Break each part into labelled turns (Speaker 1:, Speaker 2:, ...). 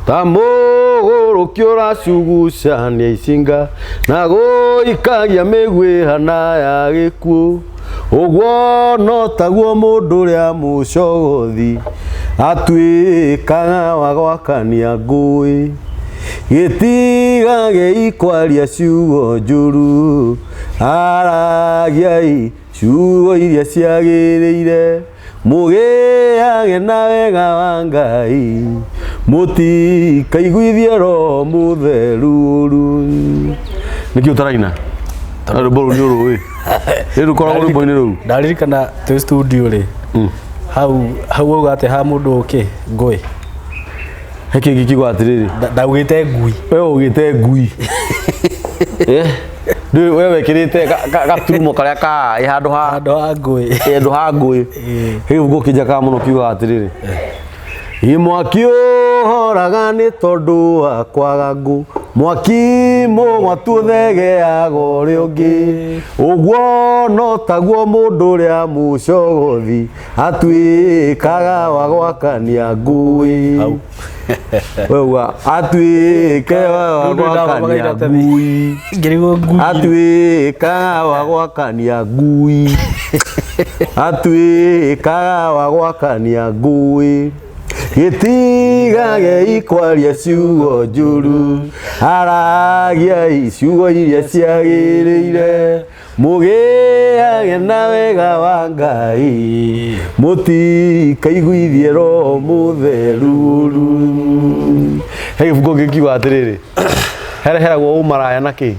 Speaker 1: Ta mũgũrũki ũracugucania icinga na gũikagia mĩguĩ hana ya gĩkuũ. Ũguo no taguo mũndũ ũrĩa mũcogothi atuĩkaga wa gwakania ngũĩ. Gĩtigagei kwaria ciugo njũru, aragiai ciugo iria ciagĩrĩire. Mũgĩage na wega wa Ngai, mũtikaiguithie Roho Mũtheru ũru. Nĩkĩ ũtaraina? Na rwĩmbo rũu nĩ ũrũĩ. Rĩu rũkoragwo rwĩmbo-inĩ rũu.
Speaker 2: Ndaririkana twĩ studio rĩ, hau hau wauga atĩ ha mũndũ ũkĩ ngũĩ.
Speaker 1: He kĩngĩ kiuga atĩrĩrĩ.
Speaker 2: Ndaugĩte ngui.
Speaker 1: We ugĩte ngui. Eh? Ndũĩ we wekĩrĩte gaturumo karĩa ka ĩ handũ ha
Speaker 2: Handũ ha ngũĩ.
Speaker 1: handũ ha ngũĩ. Rĩu ngũkĩnjakaga mũno kiugaga atĩrĩrĩ. Ĩ mwaki ũhoraga nĩ tondũ wa kwaga ngũ, mwaki mũgwatu ũthegeaga ũrĩa ũngĩ. Ũguo no taguo mũndũ ũrĩa mũcogothi atuĩkaga wa gwakania ngui.
Speaker 2: Hau.
Speaker 1: Wewe atuĩke wa
Speaker 2: Mũndũ
Speaker 1: gwakania
Speaker 2: ndamamaga iratathi.
Speaker 1: ngui.
Speaker 2: Ngĩrigwo ngui.
Speaker 1: Atuĩkaga wa gwakania ngui. Atuĩkaga wa gwakania ngui. Gĩtigagei kwaria ciugo njũru, aragiai ciugo iria ciagĩrĩire. Mũgĩage na wega wa Ngai, mũtikaiguithie Roho Mũtheru ũru. He gĩbungo gĩkiuga atĩrĩrĩ, hereheragwo ũmaraya na kĩ?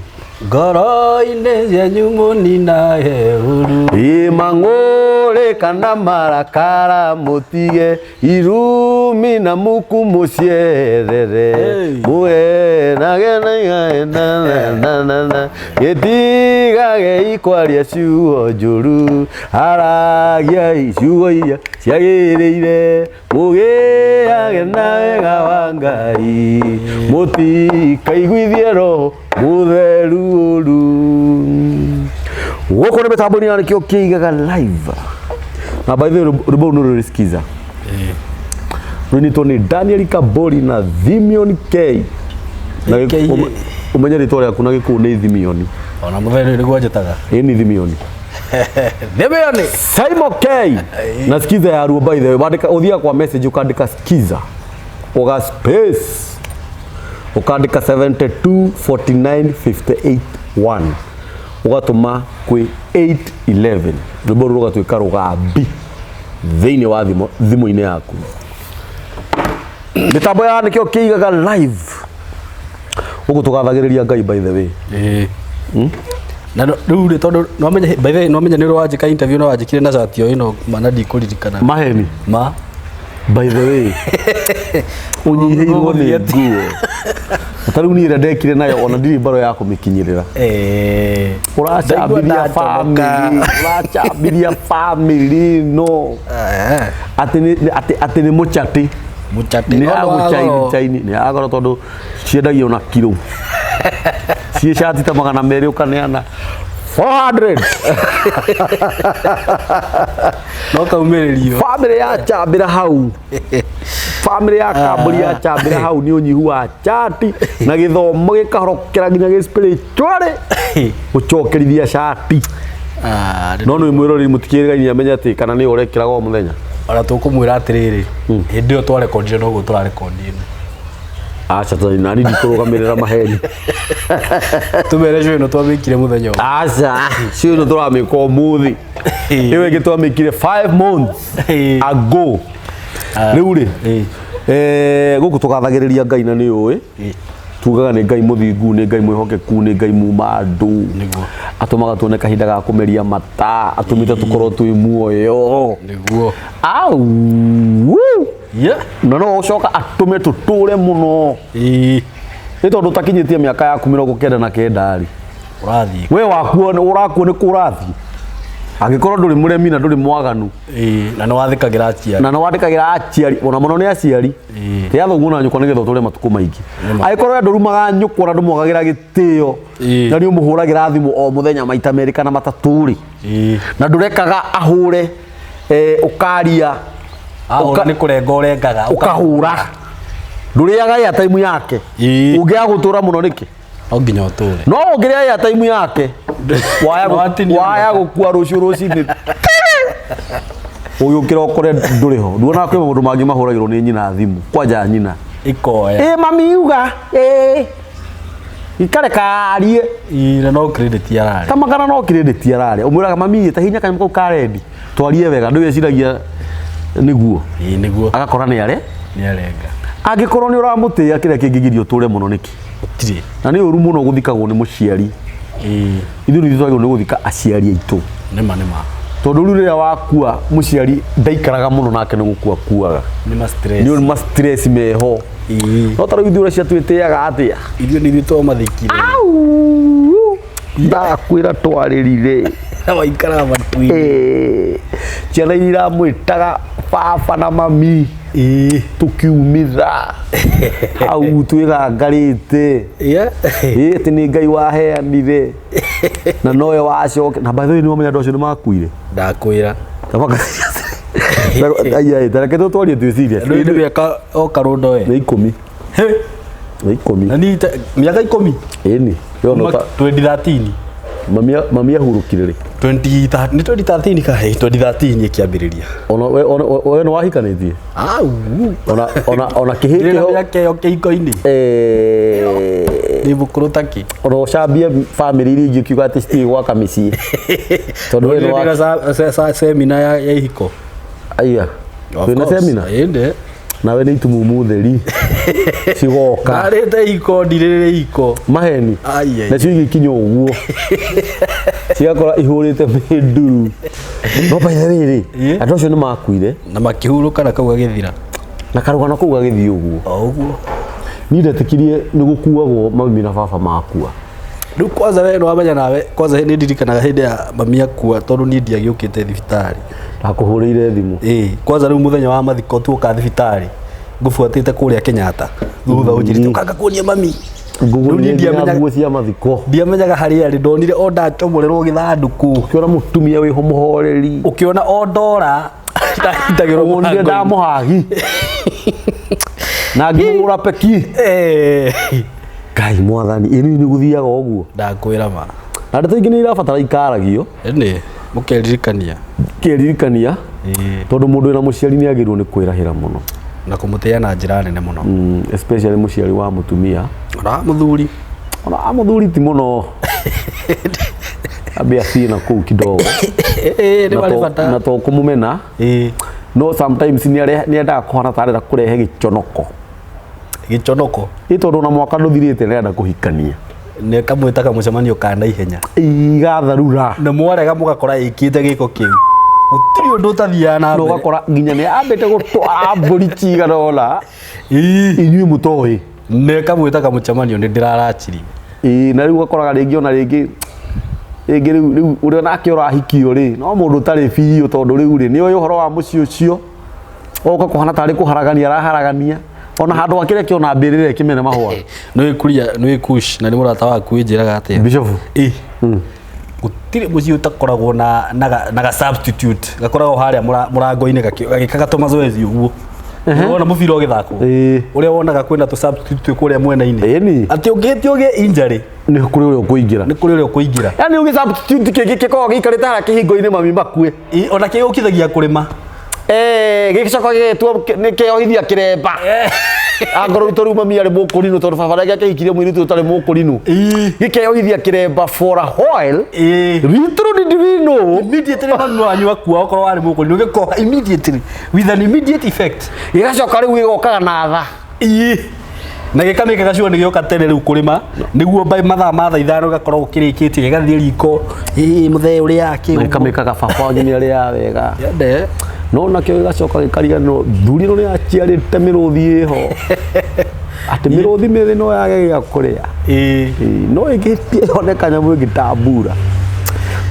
Speaker 2: Ngoro-inĩ cianyu mũninage ũru.
Speaker 1: Ĩ mang'ũrĩ kana marakara mũtige irumi na muku mũcierere
Speaker 2: Hey.
Speaker 1: mũenage na na na na na gĩtigagei kwaria ciugo njũru, aragiai ciugo iria ciagĩrĩire, mũgĩage na wega wa Ngai, mũtikaiguithie Roho Mũtheru ũru. Gũkũ nĩ mĩtambo-inĩ ya nĩkĩo kĩigaga live. Na by the way, rwĩmbo rũu nĩ rũrĩsikiza rũinĩtwo nĩ Daniel Kabori na Thimion K. Na
Speaker 2: K.
Speaker 1: Ũmenye rĩtwa rĩaku na gĩkũyũ nĩ Thimioni.
Speaker 2: Ona mũthenya nĩguo njĩtaga.
Speaker 1: Ĩ nĩ Thimioni.
Speaker 2: Thimioni.
Speaker 1: Simon K. Na skiza ya ruo by the way, wandĩka ũthiaga kwa message ũkandĩka skiza uga space ũkandĩka 72 49 58 1 ũgatũma kwĩ 811 rwĩmbo rũu rũgatuĩka rũgambi thĩinĩ wa thimũ thimũ-inĩ yaku. Mĩtambo ya nĩkĩo kĩigaga live gũkũ tũgathagĩrĩria Ngai by the way.
Speaker 2: Ĩĩ. Na rĩu rĩ tondũ nwamenya by the way nwamenya nĩ ũrĩ wanjĩka interview na wanjĩkire na cati o ĩno ma na ndikũririkana.
Speaker 1: Maheni
Speaker 2: Ma.
Speaker 1: By the way, ũnyihĩirwo nĩ nguo ta rĩu niĩ ĩrĩa ndekire nayo ona ndirĩ mbaro ya kũmĩkinyĩrĩra.
Speaker 2: Eh.
Speaker 1: Ũracambithia
Speaker 2: Ndaigua ndacomoka.
Speaker 1: family, ũracambithia family no atĩ nĩ atĩ atĩ nĩ mũcatĩ.
Speaker 2: Mũcatĩ.
Speaker 1: Nĩ
Speaker 2: No
Speaker 1: ya
Speaker 2: nĩ wa
Speaker 1: gũchaini
Speaker 2: goro.
Speaker 1: chaini nĩ ya goro tondũ ciendagio na kiro ciĩ cati ta 200 ũkaneana 400.
Speaker 2: No kaumĩrĩrio.
Speaker 1: Family ya chambĩra hau, family ya kambũri ya chambĩra hau nĩ ũnyihu wa chati na gĩthomo gĩkahorokera nginya gĩ spiritually gũcokerithia cati.
Speaker 2: Ah,
Speaker 1: no nĩ mwĩroreri mũtikĩrĩgainie amenye atĩ kana nĩ ũrekĩraga o mũthenya.
Speaker 2: Ona tũkũmwĩra atĩrĩrĩ, hĩndĩ ĩyo twarekondire noguo tũrarekondi ĩno.
Speaker 1: Aca tondũ nani ndikũrũgamĩrĩra maheni.
Speaker 2: Tũmere cio ĩno twamĩkire mũthenya ũyũ.
Speaker 1: Aca cio ĩno tũramĩka ũmũthĩ, ĩyo ĩngĩ twamĩkire 5 months ago. Rĩu rĩ, gũkũ tũgathagĩrĩria Ngai na nĩ ũĩ tugaga nĩ Ngai mũthingu, nĩ Ngai mwĩhokeku, nĩ Ngai muma andũ.
Speaker 2: Nĩguo.
Speaker 1: Atũmaga tuone kahinda ga kũmeria mata, atũmĩte tũkorwo twĩ muoyo.
Speaker 2: Nĩguo.
Speaker 1: Au.
Speaker 2: Yeah.
Speaker 1: Na no ũcoka atũme tũtũre mũno.
Speaker 2: Ĩĩ.
Speaker 1: Nĩ tondũ ũtakinyĩtie mĩaka yaku 99 rĩ,
Speaker 2: Ũrathiĩ.
Speaker 1: we wakuo ũrakuo nĩ kũ ũrathiĩ angĩkorwo ndũrĩ mũremi na ndũrĩ mwaganu.
Speaker 2: Ĩĩ, na nĩ wathĩkagĩra aciari.
Speaker 1: Na nĩ wandĩkagĩra aciari, ona mũno nĩ aciari.
Speaker 2: Ĩĩ.
Speaker 1: Tĩa thoguo na nyũkwa nĩgetha ũtũre matukũ maingĩ. Angĩkorwo we ndũrumaga nyũkwa na ndũmwagagĩra gĩtĩo
Speaker 2: Ĩĩ.
Speaker 1: na nĩ ũmũhũragĩra thimũ o mũthenya maita merĩ kana matatũ rĩ,
Speaker 2: Ĩĩ.
Speaker 1: na ndũrekaga ahũre, ũkaria.
Speaker 2: Ahũra nĩ kũrenga ũrengaga.
Speaker 1: Ũkahũra. Ndũrĩaga airtime yake.
Speaker 2: Ĩĩ.
Speaker 1: Ũngĩaga gũtũra mũno nĩkĩ?
Speaker 2: No nginya ũtũre.
Speaker 1: No ũngĩrĩa airtime yake waya
Speaker 2: No atinio
Speaker 1: waya gũkua rũciũ rũcinĩ ũgĩũkĩra ũkore ndũrĩ ho. Nduonaga kwĩ maũndũ mangĩ mahũragĩrwo nĩ nyina thimũ kwanja nyina.
Speaker 2: Ikoya.
Speaker 1: Ĩ mami uga ĩ ikare karie.
Speaker 2: Ĩĩ, na no credit ararĩ.
Speaker 1: Kamakana no credit ararĩa. Ũmwĩraga mami ta hinya kanyamũ kau ka rendi twarie wega ndwĩciragia nĩguo.
Speaker 2: Ĩĩ, nĩguo.
Speaker 1: Agakora nĩ are
Speaker 2: Nĩ arenga.
Speaker 1: Angĩkorwo nĩ ũramũtĩĩa kĩrĩa kĩngĩgiria ũtũre mũno nĩkĩ?
Speaker 2: Gũtirĩ.
Speaker 1: Na nĩ ũru mũno gũthikagwo nĩ mũciari.
Speaker 2: Ĩĩ.
Speaker 1: Ithuĩ nĩ ithuĩ twagĩrĩirwo nĩ gũthika aciari aitũ.
Speaker 2: Nĩma nĩma.
Speaker 1: Tondũ rĩu rĩrĩa wakua mũciari ndaikaraga mũno nake nĩ gũkua akuaga.
Speaker 2: Nĩ ma stress.
Speaker 1: Nĩ ũru ma stress meho.
Speaker 2: Ĩĩ.
Speaker 1: No ta rĩu ithuĩ ũrĩa ciatwĩtĩaga atĩa?
Speaker 2: Ithuĩ nĩ ithuĩ twamathikire.
Speaker 1: Au! Ndakwĩra twarĩrire.
Speaker 2: Na waikaraga matu-inĩ.
Speaker 1: Ĩĩ. Ciana iria iramwĩtaga baba na mami.
Speaker 2: Ĩĩ.
Speaker 1: Tũkiumitha. Hau twĩgangarĩte.
Speaker 2: Yeah.
Speaker 1: Ĩĩ atĩ nĩ Ngai waheanire na nowe wacoke na by the way nĩ wamenya andũ acio nĩ makuire.
Speaker 2: Ndakwĩra.
Speaker 1: Aya ta reke tũtwarie twĩcirie.
Speaker 2: Rĩu nĩ mĩaka o karũndo
Speaker 1: Nĩ
Speaker 2: ĩ.
Speaker 1: ikũmi. Nĩ ikũmi.
Speaker 2: Na niĩ mĩaka ikũmi.
Speaker 1: Ĩni.
Speaker 2: Kuma 2013.
Speaker 1: Mami ahurũkire rĩ?
Speaker 2: 2013 nĩ 2013 ka 2013 ĩkĩambĩrĩria.
Speaker 1: Ona we ona we nĩ wahikanĩtie?
Speaker 2: Au.
Speaker 1: Ona ona ona kĩhĩ
Speaker 2: Ndĩrĩ na
Speaker 1: kĩho.
Speaker 2: mĩaka ĩyo kĩhiko-inĩ.
Speaker 1: Eh,
Speaker 2: Ndĩ mũkũrũ ta kĩ.
Speaker 1: ona ũcambie bamĩrĩ iria ingĩ ũkiuga atĩ citiĩ gwaka mĩciĩ. Tondũ we nĩ wa
Speaker 2: Ndĩna semina ya ihiko.
Speaker 1: Aya. Wĩna semina?
Speaker 2: Ĩndĩ.
Speaker 1: Nawe nĩ itumumu theri cigoka.
Speaker 2: Ndarĩte ihiko ndirĩrĩ ihiko.
Speaker 1: Maheni.
Speaker 2: Ai, ai.
Speaker 1: Nacio igĩkinya ũguo. Cigakora ihũrĩte mĩnduru. No by the way rĩ,
Speaker 2: Ĩ.
Speaker 1: andũ acio nĩ makuire
Speaker 2: Na makĩhurũka na kau gagĩthira.
Speaker 1: na karũgano kau gagĩthiĩ ũguo.
Speaker 2: O ũguo.
Speaker 1: Niĩ ndetĩkirie nĩ gũkuagwo mami na baba makua.
Speaker 2: Rĩu kwanza we nĩwamenya nawe kwanza nĩ ndirikanaga hĩndĩ ya mami akua tondũ niĩ ndiagĩũkĩte thibitarĩ.
Speaker 1: Ndakũhũrĩire thimũ.
Speaker 2: Ĩĩ, kwanza rĩu mũthenya wa mathiko tuoka thibitarĩ ngũbuatĩte kũrĩa Kenyatta thutha ũnjĩrĩte ũkanga kuonia mami. Rĩu
Speaker 1: Ngũgũrire
Speaker 2: niĩ
Speaker 1: nginya nguo cia mathiko.
Speaker 2: ndiamenyaga harĩa arĩ ndonire o ndacomorerwo gĩthandũkũ
Speaker 1: Ũkĩona mũtumia wĩho mũhoreri.
Speaker 2: ũkĩona o ndora ndahitagĩrwo
Speaker 1: Wonire
Speaker 2: mũrango-inĩ.
Speaker 1: ndamũhagi. Na ngĩmũgũra peki.
Speaker 2: Eh,
Speaker 1: Ngai mwathani, ĩ nĩ gũthiaga ũguo.
Speaker 2: ndakwĩra ma.
Speaker 1: Na ndeto ingĩ nĩ irabatara ikaragio.
Speaker 2: Ĩnĩ mũkeririkania.
Speaker 1: Kĩririkania.
Speaker 2: Ĩĩ.
Speaker 1: Tondũ mũndũ wĩna mũciari nĩ agĩrĩirwo nĩ kwĩrahĩra mũno.
Speaker 2: Na kũmũtĩĩa na njĩra nene mũno.
Speaker 1: Especially mũciari wa mũtumia.
Speaker 2: Ona mũthuri.
Speaker 1: Ona wa mũthuri ti mũno. Ambe athiĩ na kũu kidogo.
Speaker 2: Ĩĩ, nĩ marĩ bata.
Speaker 1: Na to kũmũmena.
Speaker 2: Ĩĩ.
Speaker 1: No sometimes nĩ endaga kũhana ta arenda kũrehe gĩconoko.
Speaker 2: Gĩconoko.
Speaker 1: Ĩ tondũ ona mwaka ndũthirĩte nĩarenda kũhikania.
Speaker 2: Nĩ kamwĩtaga mũcemanio ka naihenya.
Speaker 1: Igatharura.
Speaker 2: Na mwarega mũgakora ĩkĩte gĩko kĩu. Gũtirĩ ũndũ ũtathiaga na
Speaker 1: Na
Speaker 2: mbere.
Speaker 1: ũgakora nginya nĩ ambĩte gũtwara mbũri cigana ũna.
Speaker 2: Ĩĩ.
Speaker 1: Inyuĩ mũtoĩ.
Speaker 2: Nĩ kamwĩtaga mũcemanio nĩ ndĩrarachirie.
Speaker 1: Ĩĩ na rĩu ũgakoraga rĩngĩ ona rĩngĩ rĩngĩ rĩu rĩu ũrĩa nake ũrahikio rĩ no mũndũ ũtarĩ biũ tondũ rĩu rĩ nĩoĩ ũhoro wa mũciĩ ũcio oka kũhana tarĩ kũharagania araharagania ona handũ akĩreke ona mbĩrĩra ĩkĩmere mahũa.
Speaker 2: Nĩ kuria nĩ kush na nĩ mũrata waku ĩnjĩraga atĩa.
Speaker 1: Bishop.
Speaker 2: Ĩĩ. Gũtirĩ mũciĩ ũtakoragwo na na ga, na ga substitute gakoragwo harĩa mũrango-inĩ gagĩkaga tũ mazoezi ũguo. Wona mũbira ũgĩthakwo.
Speaker 1: Ĩĩ.
Speaker 2: Ũrĩa wonaga kwĩna tũ substitute twĩ kũrĩa mwena-inĩ.
Speaker 1: Ĩni.
Speaker 2: Atĩ ũngĩhĩtia ũgĩe injury
Speaker 1: Nĩ kũrĩ ũrĩa ũkũingĩra.
Speaker 2: nĩ kũrĩ ũrĩa ũkũingĩra.
Speaker 1: Yaani ũgĩ substitute kĩngĩ gĩkoragwo gĩikarĩte harĩa kĩhingo-inĩ mami makue.
Speaker 2: Ĩ, ona kĩgũkithagia kũrĩma.
Speaker 1: Eh, gĩgĩcoka gĩgĩtua nĩ kĩohithia kĩremba. Angorwo rĩu mami arĩ mũkũrinũ tondũ baba rĩngĩ akĩhikirie mũirĩtu ũtarĩ mũkũrinũ.
Speaker 2: Ĩĩ.
Speaker 1: Gĩkeohithia kĩremba for a while.
Speaker 2: Ĩĩ.
Speaker 1: Little did we know.
Speaker 2: Immediately mami wanyu akua okorwo warĩ mũkũrinũ gĩkoha immediately with an immediate effect.
Speaker 1: Gĩgacoka rĩu gĩgokaga na tha.
Speaker 2: Ĩĩ. Na gĩkamĩkaga sure nĩ gĩoka tene rĩu kũrĩma nĩguo by mathaa ma thaa ithano gĩgakorwo kĩrĩkĩtie gĩgathiĩ riko. Ĩĩ mũthee ũrĩa akĩ.
Speaker 1: Gĩkamĩkaga baba wanyu nĩ arĩaga wega.
Speaker 2: Ende.
Speaker 1: No nakĩo gĩgacoka gĩkariganĩrwo thuri ĩno nĩ yaciarĩte mĩrũthi ĩho. Atĩ mĩrũthi mĩthĩ no yage gĩa kũrĩa.
Speaker 2: Ĩĩ.
Speaker 1: Ĩĩ, no ĩngĩhĩtia yone kanyamũ ĩngĩtambura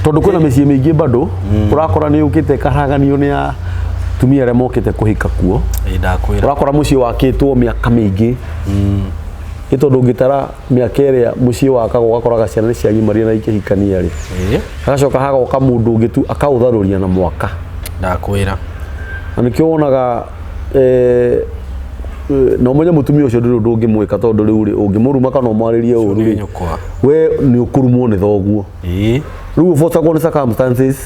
Speaker 1: tondũ kwĩna mĩciĩ mĩingĩ bado ũrakora nĩ yũkĩte ĩkaharaganio nĩ atumia arĩa mokĩte kũhika kuo.
Speaker 2: Ĩĩ ndakwĩra.
Speaker 1: Ũrakora mũciĩ wakĩtwo mĩaka mĩingĩ nĩ tondũ ũngĩtara mĩaka ĩrĩa mũciĩ wakagwo ũgakoraga ciana nĩ ciagimarire na ikĩhikania rĩ.
Speaker 2: Ĩĩ.
Speaker 1: Hagacoka hagoka mũndũ ũngĩ tu akaũtharũria na mwaka.
Speaker 2: Ndakwĩra.
Speaker 1: Na nĩkĩo wonaga Na ũmenye mũtumia ũcio ndũrĩ ũndũ ũngĩmwĩka, tondũ rĩu rĩ, ũngĩmũruma kana ũmwarĩrie ũru
Speaker 2: Nĩ
Speaker 1: rĩ,
Speaker 2: nyũkwa.
Speaker 1: we nĩ ũkũrumwo nĩ thoguo. Rĩu ũbotagwo nĩ circumstances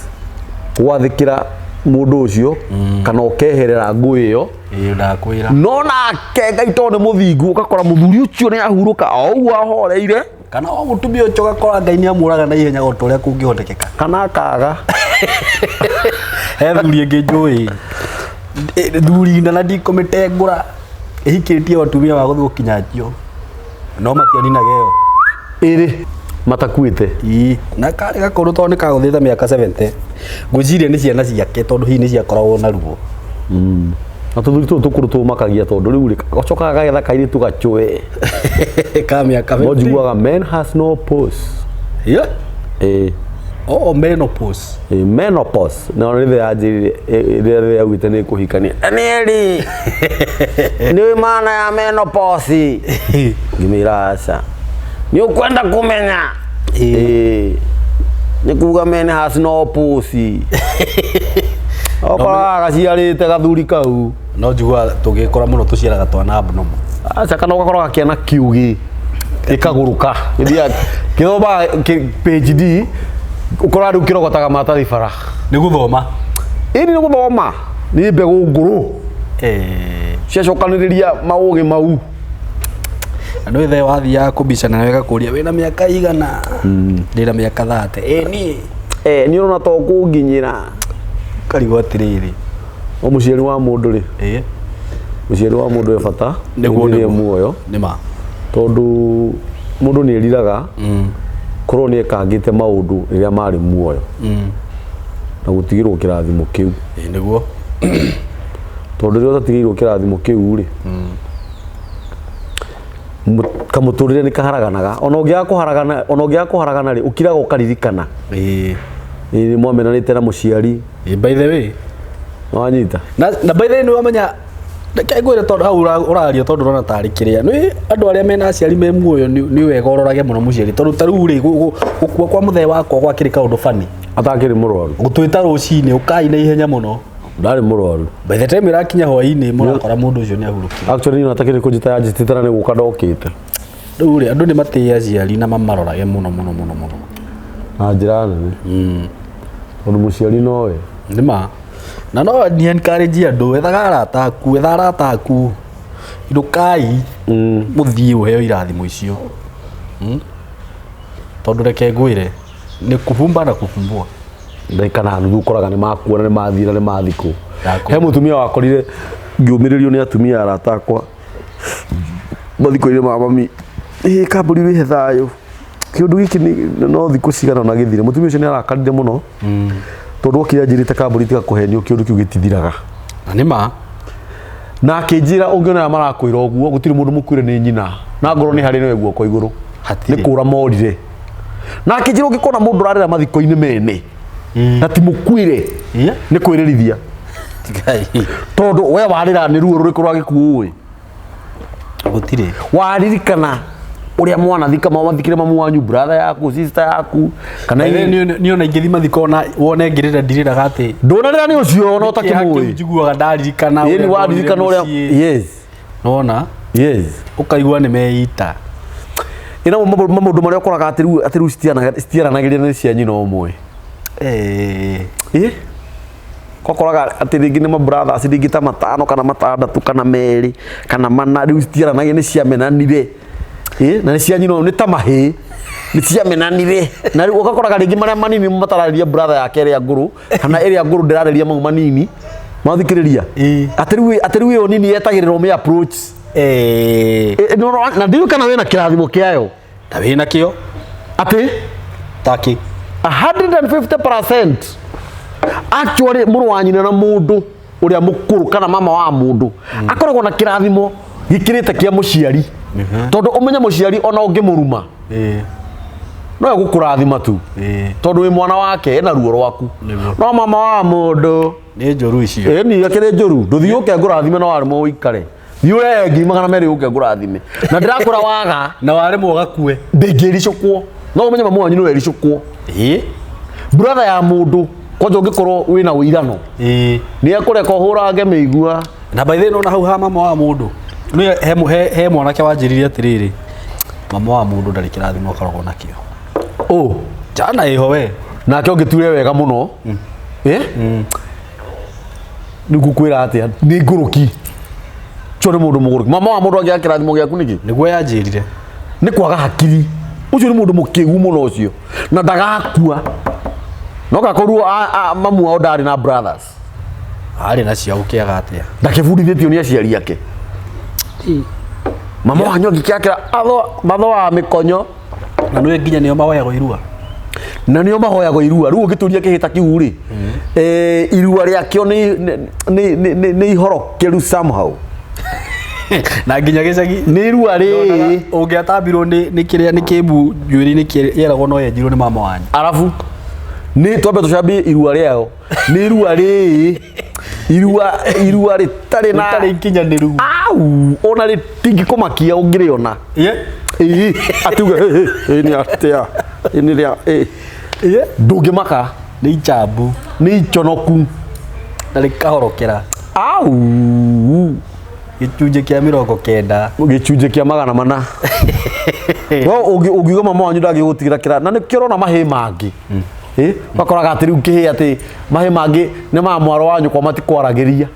Speaker 1: gwathĩkĩra mũndũ ũcio kana ũkeherera ngũĩ ĩyo.
Speaker 2: Ĩĩ, ndakwĩra.
Speaker 1: No nake Ngai tondũ nĩ mũthingu, ũgakora mũthuri ũcio nĩ ahurũka o ũguo ahoreire.
Speaker 2: Kana o mũtumia ũcio ũgakora Ngai nĩ amũraga na ihenya o ta ũrĩa kũngĩhotekeka.
Speaker 1: Kana akaga.
Speaker 2: He thuri ĩngĩ njũĩ, thuri na ndikũmĩtengũra, ĩhikĩtie atumia wa gũthiĩ gũkinyangio no matianinaga ĩyo.
Speaker 1: Ĩrĩ matakuĩte.
Speaker 2: Ĩĩ, na karĩ gakũrũ tondũ nĩ kagũthĩte mĩaka 70, ngwĩciria nĩ ciana ciake, tondũ hihi nĩ ciakoragwo na ruo.
Speaker 1: Na tũthuri tũtũ tũkũrũ tũmakagia, tondũ rĩu rĩ, gacokaga gagetha kairĩtu gacũe.
Speaker 2: Ka mĩaka
Speaker 1: No
Speaker 2: 50.
Speaker 1: njiguaga men has no pause. Ĩĩ.
Speaker 2: Oh, menopause.
Speaker 1: Ĩĩ, menopause na rĩrĩa yanjĩrire, rĩrĩa yaugĩte nĩ kũhikania, Danieli, nĩ maana ya menopause? Ngĩmĩra aca. Nĩ ũkwenda kũmenya? Ĩĩ. Nĩ kuga men has no pause. Okoraga gaciarĩte gathuri kau.
Speaker 2: No njiguaga tũgĩkũra mũno tũciaraga twana abnormal.
Speaker 1: Aca, kana ũgakora gakĩana kiugĩ gĩkagũrũka, gĩthiaga gĩthomaga PhD, ũkoraga rĩu kĩrogotaga maratathi bara.
Speaker 2: Nĩ gũthoma.
Speaker 1: Ĩni, nĩ gũthoma, nĩ mbegũ ngũrũ ciacokanĩrĩria maũgĩ mau.
Speaker 2: Na nĩ the wathiaga kũbicana nawe gakũria wĩna mĩaka igana, ndĩna mĩaka 30, ĩ niĩ.
Speaker 1: Eh, nĩ ũrona to kũnginyĩra.
Speaker 2: Karigwo atĩrĩrĩ.
Speaker 1: O mũciari wa mũndũ rĩ, mũciari wa mũndũ e bata
Speaker 2: Nĩguo.
Speaker 1: hĩndĩ ĩrĩa
Speaker 2: Nĩguo.
Speaker 1: muoyo.
Speaker 2: Nĩ ma.
Speaker 1: Tondũ mũndũ nĩ eriraga korwo nĩ ekangĩte maũndũ rĩrĩa marĩ muoyo na gũtigĩrwo kĩrathimo kĩu.
Speaker 2: Ĩĩ, nĩguo.
Speaker 1: Tondũ rĩrĩa ũtatigĩirwo kĩrathimo kĩu rĩ, kamũtũrĩre nĩ kaharaganaga. Ona ũngĩaga kũharagana, ona ũngĩaga kũharagana rĩ, ũkiraga ũkaririkana. Ĩĩ, mwamenanĩte na mũciari.
Speaker 2: Ĩĩ, by the way.
Speaker 1: Wanyita.
Speaker 2: Na by the way, nĩ wamenya, reke ngwĩre, tondũ hau ũraria, tondũ ũrona tarĩ kĩrĩa nĩ andũ arĩa mena aciari me muoyo, nĩ wega ũrorage mũno mũciari, tondũ ta rĩu rĩ, gũkua kwa mũthee wakwa gwakĩrĩ kaũndũ bani.
Speaker 1: Atakĩrĩ mũrwaru?
Speaker 2: Gũtwĩta rũcinĩ, ũkai na ihenya mũno.
Speaker 1: Ndarĩ mũrwaru.
Speaker 2: By the time ĩrakinya hwaĩ-inĩ, mũrakora mũndũ ũcio nĩ ahurũkire.
Speaker 1: Actually niĩ atakĩrĩ kũnjĩta, yanjĩtĩte na nĩ gũka ndokĩte.
Speaker 2: Rĩu rĩ, andũ nĩ matĩe aciari na mamarorage mũno mũno mũno mũno.
Speaker 1: Na njĩra nene, tondũ mũciari nowe.
Speaker 2: Nĩ ma, na no ni encourage andũ, ethaga arata aku, etha arata aku, inũkai mũthiĩ ũheo irathimo icio. Tondũ reke ngwĩre, nĩ kufumba na kufumbua.
Speaker 1: Ndagĩka na nuthu ũkoraga nĩ makuona, nĩ mathiĩ na nĩ mathikwo.
Speaker 2: Ndakwĩra.
Speaker 1: He mũtumia wakorire ngĩũmĩrĩrio nĩ atumia arata akwa mathiko-inĩ ma mami, ĩ kambũri wĩhe thayũ, kĩũndũ gĩkĩ no thikũ cigana ona gĩthire. Mũtumia ũcio nĩ arakarire mũno, tondũ okire anjĩrĩte, "Kambũri, tiga kũhenio, kĩũndũ kĩu gĩtithiraga."
Speaker 2: Na nĩ ma.
Speaker 1: Na akĩnjĩra, ũngĩona arĩa marakwĩra ũguo, gũtirĩ mũndũ mũkuire nĩ nyina na ngorwo nĩ harĩ nawe guoko igũrũ.
Speaker 2: Hatirĩ.
Speaker 1: Nĩ kũra morire. Na akĩnjĩra, ũngĩkona mũndũ ũrarĩra mathiko-inĩ mene na ti mũkuire, nĩ kwĩrĩrithia.
Speaker 2: Ngai.
Speaker 1: Tondũ we warĩra nĩ ruo rũrĩkũ rwa gĩkuũ ĩ?
Speaker 2: Gũtirĩ.
Speaker 1: Waririkana ũrĩa mwanathika, mathikire mamu wanyu, brother yaku, sister yaku, kana
Speaker 2: Niĩ ona ingĩthiĩ mathiko ona wone ngĩrĩra, ndirĩraga atĩ
Speaker 1: ndũnarĩra nĩ ũcio ona
Speaker 2: kĩeha kĩu.
Speaker 1: ũtakĩmũĩ.
Speaker 2: Njiguaga ndaririkana
Speaker 1: Ĩni
Speaker 2: ũrĩa
Speaker 1: waririkana
Speaker 2: ndonire
Speaker 1: ũrĩa
Speaker 2: mũciĩ. Nona ũkaigua nĩ meita.
Speaker 1: Ĩna maũndũ marĩa ũkoraga atĩ rĩu citiaranagĩria nĩ cia nyina ũmwe. Ĩ kokoraga atĩ rĩngĩ nĩ mabrothers rĩngĩ ta matano kana matandatũ kana merĩ kana mana, rĩu citiaranagia, nĩ ciamenanire. Ĩ na nĩ cia nyina ũmwe, nĩ ta mahĩ, nĩ ciamenanire. Na rĩu ũgakoraga rĩngĩ marĩa manini matararĩria brother yake ĩrĩa ngũrũ, kana ĩrĩa ngũrũ ndĩrarĩria mau manini mathikĩrĩria. Atĩ rĩu ĩyo nini yetagĩrĩrwo mĩ approach. Ĩ, na ndiũĩ kana wĩna kĩrathimo kĩayo.
Speaker 2: Ta wĩna kĩo.
Speaker 1: Atĩ
Speaker 2: Takĩ?
Speaker 1: 150% actually mũrũ wa nyina na mũndũ ũrĩa mũkũrũ kana mama wa mũndũ akoragwo na kĩrathimo gĩkĩrĩte kĩa mũciari, tondũ ũmenye mũciari ona ũngĩmũruma, no egũkũrathima tu, tondũ wĩ mwana wake, ena ruo rwaku.
Speaker 2: Nĩguo.
Speaker 1: No mama wa mũndũ
Speaker 2: Nĩ njũru icio.
Speaker 1: Ĩni akĩrĩ njũru. Ndũthiĩ ũke ngũrathime no waremwo ũikare, thiĩ ũrehe 200,000 ũke ngũrathime na ndĩrakwĩra waga.
Speaker 2: Na waremwo gakue.
Speaker 1: Ndĩngĩricũkwo. No ũmenye mamu wanyu no ericũkwo. Brother ya mũndũ kwanja, ũngĩkorwo wĩna ũirano, nĩ ekũreka ũhũrange mĩigua.
Speaker 2: Na by the way, nona hau ha mama wa mũndũ. Nĩ he mwanake wanjĩrire atĩrĩrĩ, mama wa mũndũ ndarĩ kĩrathimo akoragwo nakĩo.
Speaker 1: Ũ
Speaker 2: Jana ĩho we.
Speaker 1: Nake ũngĩture wega mũno. Eh? Nĩ ngũkwĩra atĩa, nĩ ngũrũki. Ũcio nĩ mũndũ mũgũrũki. Mama wa mũndũ angĩaga kĩrathimo gĩaku nĩkĩ?
Speaker 2: Nĩguo yanjĩrire.
Speaker 1: Nĩ kwaga hakiri. Ũcio nĩ mũndũ mũkĩgu mũno ũcio. Na ndagakua. No gakorwo mamu wao ndarĩ na brothers.
Speaker 2: Arĩ na cia gũkĩaga atĩa.
Speaker 1: Ndakĩbundithĩtio nĩ aciari ake. Mama wanyu angĩkĩakĩra mathoaga mĩkonyo.
Speaker 2: Na nĩwe nginya nĩo mahoyagwo irua.
Speaker 1: Na nĩo mahoyagwo irua. Rĩu ũngĩtũria kĩhĩta kĩu rĩ, irua rĩakĩo nĩ ihorokeru somehow.
Speaker 2: Na nginya gĩcagi.
Speaker 1: Nĩ irua rĩ.
Speaker 2: Ũngĩatambirwo nĩ kĩrĩa nĩ kĩmbu njuĩrĩ-inĩ kĩeragwo no yenjirwo nĩ mama wanyu.
Speaker 1: Arabu nĩ twambe tũcambie irua rĩao. Nĩ irua rĩ. Irua rĩtarĩ na
Speaker 2: Rĩtarĩ ikinyanĩru.
Speaker 1: Au, ona rĩtingĩkũmakia ũngĩrĩona.
Speaker 2: Ye.
Speaker 1: Ĩĩ, atiuge ĩ nĩ atĩa. Ĩ nĩ rĩa ĩ.
Speaker 2: Ye.
Speaker 1: Ndũngĩmaka.
Speaker 2: Nĩ icambu.
Speaker 1: Nĩ iconoku.
Speaker 2: Na rĩkahorokera.
Speaker 1: Au.
Speaker 2: Gĩcunjĩ kĩa 90.
Speaker 1: Gĩcunjĩ kĩa 400. We ũngiuga mama wanyu ndangĩgũtigĩra kĩra na nĩkĩo ũrona mahĩĩ mangĩ. Ĩ, ũgakoraga atĩ rĩu kĩhĩĩ atĩ mahĩĩ mangĩ nĩ ma mwaro wa nyũkwa matikwaragĩria.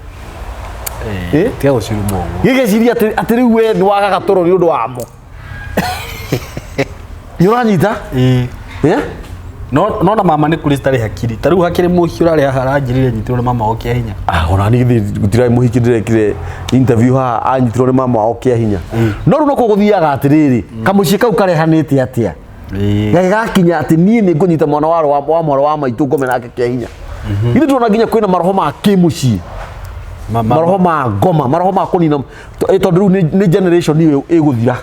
Speaker 1: Ĩ?
Speaker 2: Tiga gũciruma ũguo.
Speaker 1: Gĩgeciria atĩ rĩu we nĩ wagaga toro nĩ ũndũ wamo. Nĩ ũranyita?
Speaker 2: Ĩ.
Speaker 1: Ĩ?
Speaker 2: No na mama nĩ kũrĩ citarĩ hakiri. Ta rĩu hakĩrĩ mũhiũ ũrarĩ haha aranjĩrire nyitirwo nĩ mama wao kĩa hinya.
Speaker 1: Ah, ona niĩ githĩ gũtirarĩ mũhiki ndĩrekire interview haha anyitirwo nĩ mama wao kĩa hinya. No rĩu nokuo gũthiaga atĩrĩrĩ, kamũciĩ kau karehanĩte atĩa? Gagakinya atĩ niĩ nĩ ngũnyita mwana wa mwarĩ wa maitũ ngome nake kĩa hinya. Githĩ ndũrona nginya kwĩna maroho ma kĩmũciĩ, maroho ma ngoma, maroho ma kũnina, tondũ rĩu nĩ generation ĩyo ĩgũthira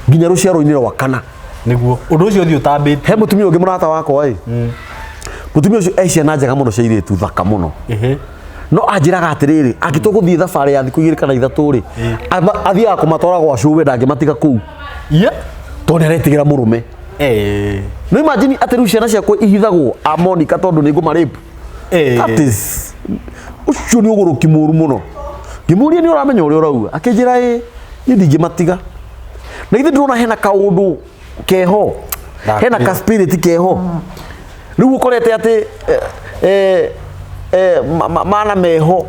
Speaker 1: nginya rũciaro-inĩ rwa kana.
Speaker 2: Nĩguo ũndũ ũcio ũthiĩ ũtambĩte.
Speaker 1: He mũtumia ũngĩ mũrata wakwa ĩ, mũtumia ũcio e ciana njega mũno cia airĩtu thaka mũno. No anjĩraga atĩrĩrĩ, angĩtua gũthiĩ thabarĩ ya thikũ 2 kana 3 rĩ, athiaga kũmatwara gwa cũwe, ndangĩmatiga kũu. Tondũ nĩaretigĩra mũrũme. No imagine atĩ rĩu ciana ciakwa ihithagwo a Monica tondũ nĩ ngũma rape. That is, ũcio nĩ ũgũrũki mũru mũno. Ngĩmũria nĩ ũramenya ũrĩa ũrauga, akĩnjĩra ĩ, niĩ ndingĩmatiga. Na githĩ ndũrona hena kaũndũ keho, hena ka spirit keho. Rĩu ũkorete atĩ mana meho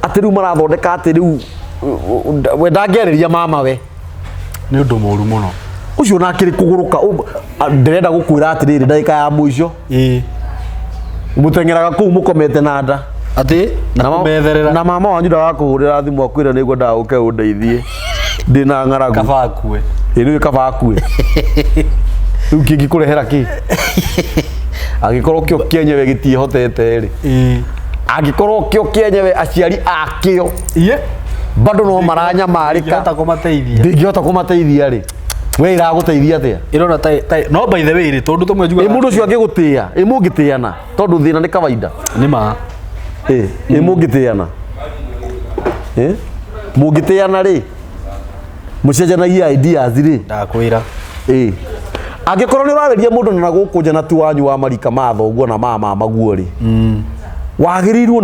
Speaker 1: atĩ rĩu marathondeka atĩ rĩu we ndangĩarĩria mama we.
Speaker 2: Nĩ ũndũ mũru mũno.
Speaker 1: Ũcio ona akĩrĩ kũgũrũka, ndĩrenda gũkwĩra atĩrĩrĩ ndagĩka ya mũico. Mũteng'eraga kũu mũkomete na nda.
Speaker 2: Atĩ na kũmetherera.
Speaker 1: Na mama wanyu ndagakũhũrĩra thimũ akwĩre nĩ ngwendaga ũke ũndeithie. Ndĩna ng'aragu.
Speaker 2: Kaba akue.
Speaker 1: Ĩ nĩũĩ kaba akue. Rĩu kĩngĩkũrehera kĩ? Angĩkorwo kĩo kĩenyewe gĩtiĩhotete rĩ. Angĩkorwo kĩo kĩenyewe aciari akĩo. Bado no maranyamarĩka.
Speaker 2: Ndingĩhota kũmateithia.
Speaker 1: Ndingĩhota kũmateithia rĩ. We ĩragũteithia atĩa?
Speaker 2: Ĩrona ta no by the way rĩ, tondũ tũmwe njugaga.
Speaker 1: Ĩ mũndũ ũcio angĩgũtĩĩa, ĩ mũngĩtĩana, tondũ thĩna nĩ kawaida.
Speaker 2: Nĩ ma.
Speaker 1: Ĩ, ĩ mũngĩtĩana. Ĩ? Mũngĩtĩana rĩ, mũcenjanagia ideas rĩ.
Speaker 2: Ndakwĩra.
Speaker 1: Ĩ. Angĩkorwo nĩ ũrarĩria mũndũ na gũkũ nja na ti wanyu wa marika ma thoguo na ma mama guo rĩ. Wagĩrĩirwo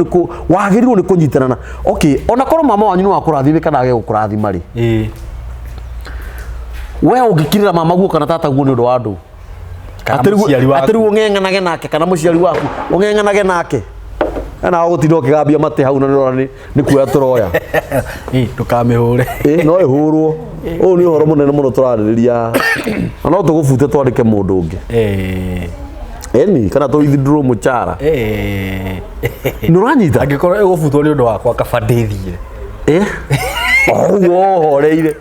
Speaker 1: nĩ kũnyitana na. Okay, ona korwo mama wanyu nĩ wakũrathime kana age gũkũrathima rĩ. We ũngĩkirĩra mama guo kana tata guo nĩ ũndũ wa andũ.
Speaker 2: Kana mũciari waku.
Speaker 1: Atĩ rĩu ũng'eng'anage nake kana mũciari waku ũng'eng'anage nake. Na ũgũtinda ũkĩgambia matĩ hau na nĩũrona nĩ kuoya tũroya.
Speaker 2: Ĩ, ndũkamĩhũre.
Speaker 1: Ĩ, no ĩhũrwo. Ũyũ nĩ ũhoro mũnene mũno tũrarĩrĩria. Na no tũgũbute twandĩke mũndũ ũngĩ. Ĩni, kana tũ withdraw mũcara. Nĩ ũranyita?
Speaker 2: Angĩkorwo ĩgũbutwo nĩ ũndũ wakwa kaba ndĩthiĩ.
Speaker 1: Ĩ? Ũguo ũhoreire.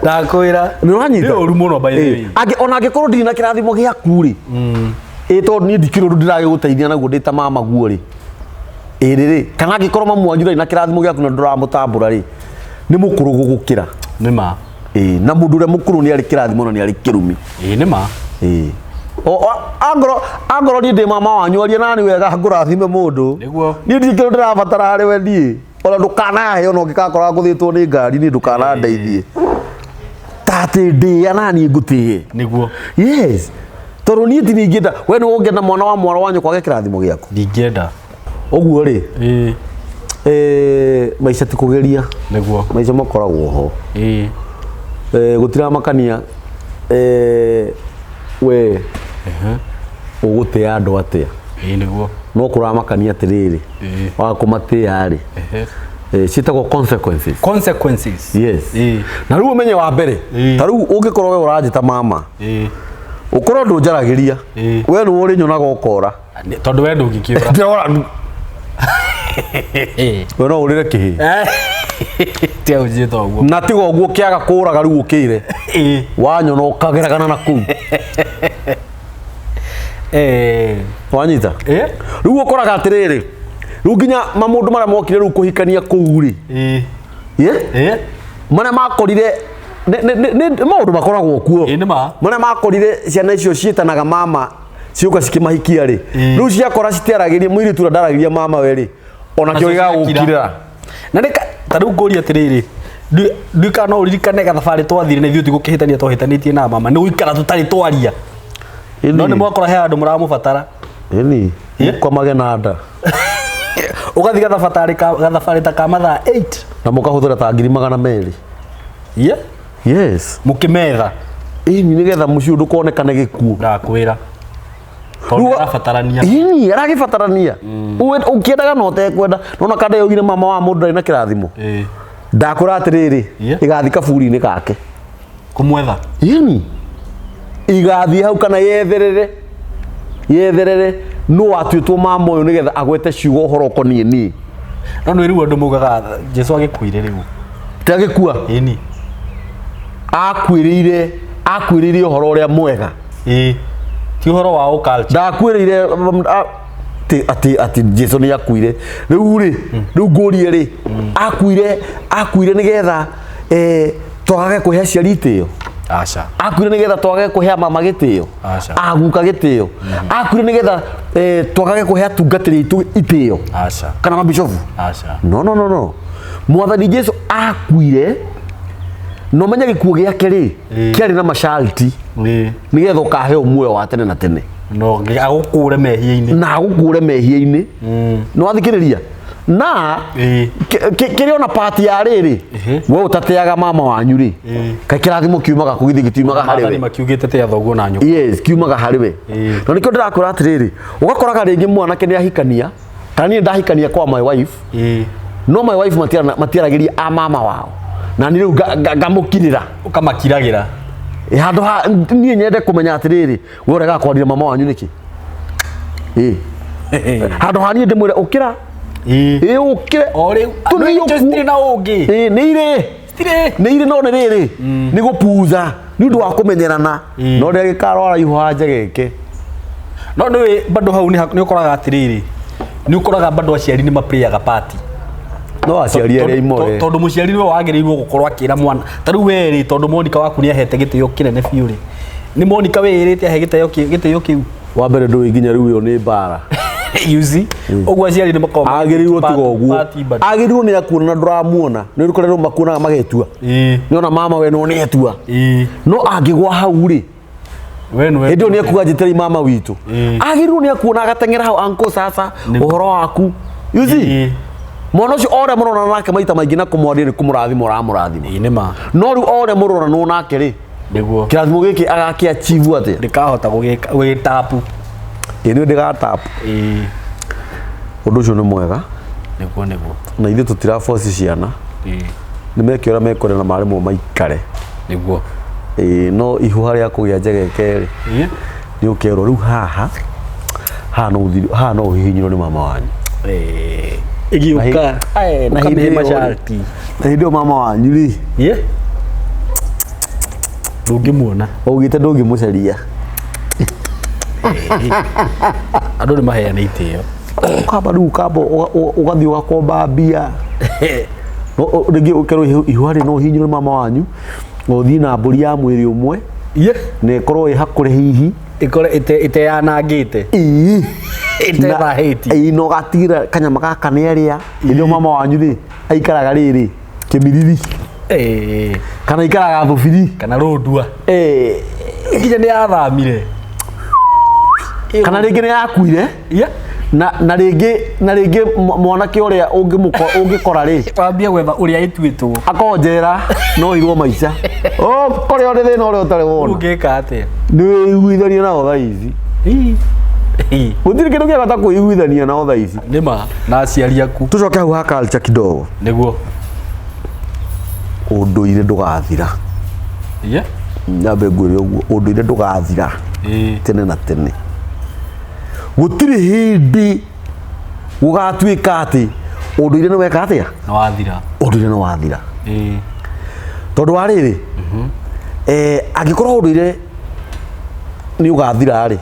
Speaker 2: Ndakwĩra.
Speaker 1: Nĩ ũranyita?
Speaker 2: Nĩ ũru mũno by the way.
Speaker 1: Ona angĩkorwo ndirĩ na kĩrathimo gĩaku rĩ. Ĩ, tondũ niĩ ndikĩrĩ ũndũ ndĩragĩgũteithia naguo ndĩ ta mama guo rĩ. Ĩ rĩrĩ, kana angĩkorwo mamu wanyu ndarĩ na kĩrathimo gĩaku na ndũramũtambũra rĩ, nĩ mũkũrũ gũgũkĩra.
Speaker 2: Nĩ ma.
Speaker 1: Ĩ, na mũndũ ũrĩa mũkũrũ nĩ arĩ kĩrathimo na nĩ arĩ kĩrumi.
Speaker 2: Ĩ, nĩ ma.
Speaker 1: Ĩ. Angorwo niĩ ndĩ mama wanyu, aria nani wega ngũrathime mũndũ.
Speaker 2: Nĩguo.
Speaker 1: Niĩ ndirĩ kĩndũ ndĩrabatara harĩ we niĩ. Ona ndũkanahe ona ũngĩgakora ngũthĩtwo nĩ ngari niĩ ndũkanandeithie. Ta atĩ ndĩĩa na niĩ ngũtĩe.
Speaker 2: Nĩguo.
Speaker 1: Yes. Tondũ niĩ ti ningĩenda, we nĩ ũngĩenda mwana wa mwarĩ wa nyũkwa age kĩrathimo gĩaku?
Speaker 2: Ndingĩenda.
Speaker 1: Ũguo rĩ.
Speaker 2: Ĩ.
Speaker 1: Maica ti kũgeria.
Speaker 2: Nĩguo.
Speaker 1: Maica makoragwo ho.
Speaker 2: Ĩĩ.
Speaker 1: Gũtiramakania we ũgũtĩa andũ atĩa.
Speaker 2: Ĩĩ nĩguo.
Speaker 1: No kũramakania atĩrĩrĩ,
Speaker 2: Ĩĩ.
Speaker 1: waga kũmatĩa rĩ, ciĩtagwo consequences.
Speaker 2: Consequences.
Speaker 1: Yes.
Speaker 2: Ĩĩ.
Speaker 1: Na rĩu ũmenye wa mbere,
Speaker 2: Ĩĩ.
Speaker 1: ta rĩu ũngĩkorwo we ũranjĩta mama,
Speaker 2: Ĩĩ.
Speaker 1: ũkorwo ndũnjaragĩria,
Speaker 2: Ĩĩ.
Speaker 1: we nĩwe ũrĩnyonaga ũkora.
Speaker 2: Tondũ we ndũngĩkĩũra.
Speaker 1: Ndĩrora we no ũrĩre kĩhĩ.
Speaker 2: Tia ũnjĩte ũguo.
Speaker 1: Na tiga ũguo kĩaga kũraga rĩu ũkĩire,
Speaker 2: Ĩĩ.
Speaker 1: wanyona ũkageragana na kũu.
Speaker 2: Eh.
Speaker 1: Wanyita?
Speaker 2: Ĩĩ.
Speaker 1: Rĩu ũkoraga atĩrĩrĩ, rĩu nginya mamũndũ marĩa mokire rĩu kũhikania kũu rĩ,
Speaker 2: Ĩĩ.
Speaker 1: ye?
Speaker 2: Ĩĩ.
Speaker 1: Marĩa makorire nĩ maũndũ makoragwo kuo.
Speaker 2: Ĩĩ nĩ ma.
Speaker 1: Marĩa makorire ciana icio ciĩtanaga mama ciũka cikĩmahikia rĩ,
Speaker 2: Ĩĩ.
Speaker 1: rĩu ciakora citiaragĩria mũirĩtu ũrĩa ndaragĩria mama we rĩ, onakĩo
Speaker 2: Nacio cigakira.
Speaker 1: gĩgagũkirĩra.
Speaker 2: Na nĩ ta rĩu ngũria atĩrĩrĩ, ndiũĩ kana no ũririkane gathabarĩ twathire na ithuĩ ti gũkĩhĩtania twahĩtanĩtie na mama, nĩ gũikara tũtarĩ twaria. No nĩ mwakora he handũ mũramũbatara.
Speaker 1: Ĩni,
Speaker 2: Ĩ?
Speaker 1: mũkomage na nda
Speaker 2: Ũgathiĩ gathabarĩ ta ka mathaa 8.
Speaker 1: na mũkahũthĩra ta 200,000.
Speaker 2: Yeah.
Speaker 1: Yes.
Speaker 2: Mũkĩmetha.
Speaker 1: Ĩni nĩgetha mũciĩ ũyũ ndũkonekane gĩkuũ.
Speaker 2: Ndakwĩra. Tondũ
Speaker 1: Rĩu-
Speaker 2: arabatarania.
Speaker 1: Ĩni, aragĩbatarania. Ũkĩendaga na ũtekwenda. Nona kanda yaugire mama wa mũndũ ndarĩ na kĩrathimo.
Speaker 2: Ĩĩ.
Speaker 1: Ndakwĩra atĩrĩrĩ,
Speaker 2: Yeah.
Speaker 1: ĩgathiĩ kaburi-inĩ gake.
Speaker 2: Kũmwetha.
Speaker 1: Ĩni. Igathiĩ hau kana yetherere. Yetherere nũ watuĩtwo mama ũyũ nĩgetha agwete ciugo ũhoro ũkoniĩ niĩ.
Speaker 2: No nĩ rĩu andũ maugaga Jesu agĩkuire rĩu.
Speaker 1: Ti agĩkua.
Speaker 2: Ĩni.
Speaker 1: Akuĩrĩire akuĩrĩire ũhoro ũrĩa mwega.
Speaker 2: Ĩĩ. Ti ũhoro wa ũculture.
Speaker 1: Ndakuĩrĩire atĩ atĩ Jesu nĩ akuire. Rĩu rĩ, rĩu ngũrie rĩ, akuire akuire nĩgetha twagage kũhe aciari itĩo.
Speaker 2: Aca.
Speaker 1: Akuire nĩgetha twagage kũhe mama gĩtĩo.
Speaker 2: Aca.
Speaker 1: Aguka gĩtĩo. Akuire nĩgetha twagage kũhe atungatĩri aitũ itĩo.
Speaker 2: Aca.
Speaker 1: Kana mabishofu.
Speaker 2: Aca.
Speaker 1: No no no no. Mwathani Jesu akuire no menye gĩkuũ gĩake rĩ
Speaker 2: Ĩĩ.
Speaker 1: kĩarĩ na masharti
Speaker 2: Ĩĩ.
Speaker 1: nĩgetha ũkaheo muoyo wa tene na tene
Speaker 2: No agũkũre mehia-inĩ.
Speaker 1: na agũkũre mehia-inĩ nĩ wathikĩrĩria na
Speaker 2: Ĩĩ.
Speaker 1: kĩrĩ ona pati ya rĩrĩ
Speaker 2: Ĩhĩ.
Speaker 1: we ũtateaga mama wanyu rĩ
Speaker 2: Ĩĩ.
Speaker 1: kaĩ kĩrathimo kiumaga kũ githĩ gĩtiumaga harĩ
Speaker 2: Maathani
Speaker 1: we
Speaker 2: makiugĩte tĩa thoguo na nyũkwa.
Speaker 1: Yes, kiumaga harĩ we.
Speaker 2: Ĩĩ.
Speaker 1: Na nĩkĩo ndĩrakwĩra atĩrĩrĩ, ũgakoraga rĩngĩ mwanake nĩ ahikania kana niĩ ndahikania kwa my wife,
Speaker 2: Ĩĩ.
Speaker 1: no my wife matiaragĩria a mama wao na niĩ rĩu ngamũkirĩra.
Speaker 2: Ũkamakiragĩra.
Speaker 1: Ĩ, handũ ha niĩ nyende kũmenya atĩrĩrĩ, we ũregaga kwaria mama wanyu nĩkĩ? Ĩ. Handũ ha niĩ ndĩmwĩre ũkĩra,
Speaker 2: Ĩĩ.
Speaker 1: ĩ ũkĩre.
Speaker 2: O rĩu.
Speaker 1: Tũthiĩ
Speaker 2: Andũ
Speaker 1: ũkuo.
Speaker 2: citirĩ na ũngĩ.
Speaker 1: Ĩ, nĩ irĩ.
Speaker 2: Citirĩ.
Speaker 1: Nĩ irĩ no nĩ rĩrĩ, nĩ gũpuza nĩ ũndũ wa kũmenyerana
Speaker 2: Ĩ.
Speaker 1: no rĩrĩa gĩkarwara ihũha njegeke.
Speaker 2: No nĩũĩ bado hau nĩ ũkoraga atĩrĩrĩ, nĩ ũkoraga bado aciari nĩ maplayaga part.
Speaker 1: No aciari arĩa imore.
Speaker 2: Tondũ mũciari nĩwe wagĩrĩirwo gũkorwo akĩra mwana ta rĩu we rĩ, tondũ Monica waku nĩ ahete gĩtĩo kĩnene biũ rĩ, nĩ Monica wĩĩrĩte ahe gĩtĩo kĩu.
Speaker 1: Wa mbere ndũĩ nginya rĩu ĩyo nĩ mbara.
Speaker 2: You see? Ũguo aciari nĩ makoragwo
Speaker 1: Agĩrĩirwo tiga ũguo.
Speaker 2: part bado.
Speaker 1: Agĩrĩirwo nĩ akuona na ndũramuona. Nĩ ũrĩ kũrĩa makuonaga magetua.
Speaker 2: Ĩĩ.
Speaker 1: Nĩ ona mama we no nĩ etua.
Speaker 2: Ĩĩ.
Speaker 1: No angĩgwa hau rĩ,
Speaker 2: We nĩwe.
Speaker 1: hĩndĩ ĩyo nĩ ekuga njĩtĩrei mama witũ.
Speaker 2: Ĩĩ.
Speaker 1: Agĩrĩirwo nĩ akuona agateng'era hau uncle sasa
Speaker 2: Nĩ-
Speaker 1: ũhoro waku. You see?
Speaker 2: Ĩĩ.
Speaker 1: Mwana ũcio o ũrĩa mũronana nake maita maingĩ na kũmwaria nĩ kũmũrathima ũramũrathima.
Speaker 2: Ĩĩ nĩ ma.
Speaker 1: No rĩu o ũrĩa mũronanwo nake rĩ,
Speaker 2: Nĩguo.
Speaker 1: kĩrathimo gĩkĩ agakĩ achieve atĩa?
Speaker 2: Ndĩkahota gũgĩtapu.
Speaker 1: Ĩ nĩ ndĩgatapu.
Speaker 2: Ĩĩ.
Speaker 1: Ũndũ ũcio nĩ mwega
Speaker 2: Nĩguo nĩguo.
Speaker 1: na ithuĩ tũtiraboci ciana.
Speaker 2: Ĩĩ.
Speaker 1: Nĩ meke ũrĩa mekwenda na maremwo maikare.
Speaker 2: Nĩguo.
Speaker 1: Ĩĩ no ihũha rĩa kũgĩa njegeke rĩ,
Speaker 2: Ĩĩ.
Speaker 1: nĩ ũkerwo rĩu haha haha no ũthiĩ haha no ũhihinyirwo nĩ mama wanyu.
Speaker 2: Ĩĩ. Ĩgĩũka.
Speaker 1: Na
Speaker 2: Ũkamĩhe
Speaker 1: hĩndĩ ĩyo rĩ-
Speaker 2: masharti.
Speaker 1: na hĩndĩ ĩyo mama wanyu rĩ,
Speaker 2: Ĩĩ. Ndũngĩmuona.
Speaker 1: waugĩte ndũngĩmũcaria.
Speaker 2: Andũ nĩ maheane itĩo.
Speaker 1: Ũkamba rĩu ũkamba ũgathiĩ ũgakomba mbia. Rĩngĩ ũkerwo ihũha rĩ no ũhihinyirwo nĩ mama wanyu, ũthiĩ na mbũri ya mwĩrĩ ũmwe
Speaker 2: Ĩĩ.
Speaker 1: na ĩkorwo ĩ hakũre hihi.
Speaker 2: Ĩkore ĩteyanangĩte.
Speaker 1: Ĩĩ.
Speaker 2: Ĩtethahĩtie.
Speaker 1: Ĩĩ na ũgatigĩra kanyama gaka nĩ arĩa. Hĩndĩ ĩyo mama wanyu rĩ aikaraga rĩrĩ kĩmiriri
Speaker 2: Ĩĩ.
Speaker 1: kana aikaraga thubiri.
Speaker 2: Kana rũndua.
Speaker 1: Ĩĩ.
Speaker 2: Nginya nĩ yathamire.
Speaker 1: Kana rĩngĩ nĩ yakuire
Speaker 2: Ĩĩ.
Speaker 1: Na rĩngĩ mwanake ũrĩa ũngĩkora rĩ,
Speaker 2: Wambia gwetha ũrĩa ĩtuĩtwo.
Speaker 1: Akorwo njera no irwo maica. Oh, kũrĩa ũrĩ thĩna ũrĩa ũtarĩ wona.
Speaker 2: Ũngĩka atĩa?
Speaker 1: Nĩ wĩiguithania nao thaa ici.
Speaker 2: Ii.
Speaker 1: Gũtirĩ kĩndũ kĩa bata kwĩiguithania nao thaa ici.
Speaker 2: Nĩma na aciari aku.
Speaker 1: Tũcoke hau ha culture kidogo.
Speaker 2: Nĩguo.
Speaker 1: Ũndũire ndũgathira.
Speaker 2: Iye.
Speaker 1: Nyambe ngwĩre ũguo, ũndũire ndũgathira tene na tene. Gũtirĩ hĩndĩ gũgatuĩka atĩ ũndũire nĩ weka atĩa?
Speaker 2: Nĩ wathira.
Speaker 1: Ũndũire nĩ wathira. Tondũ wa rĩrĩ, angĩkorwo ũndũire nĩ ũgathira rĩ,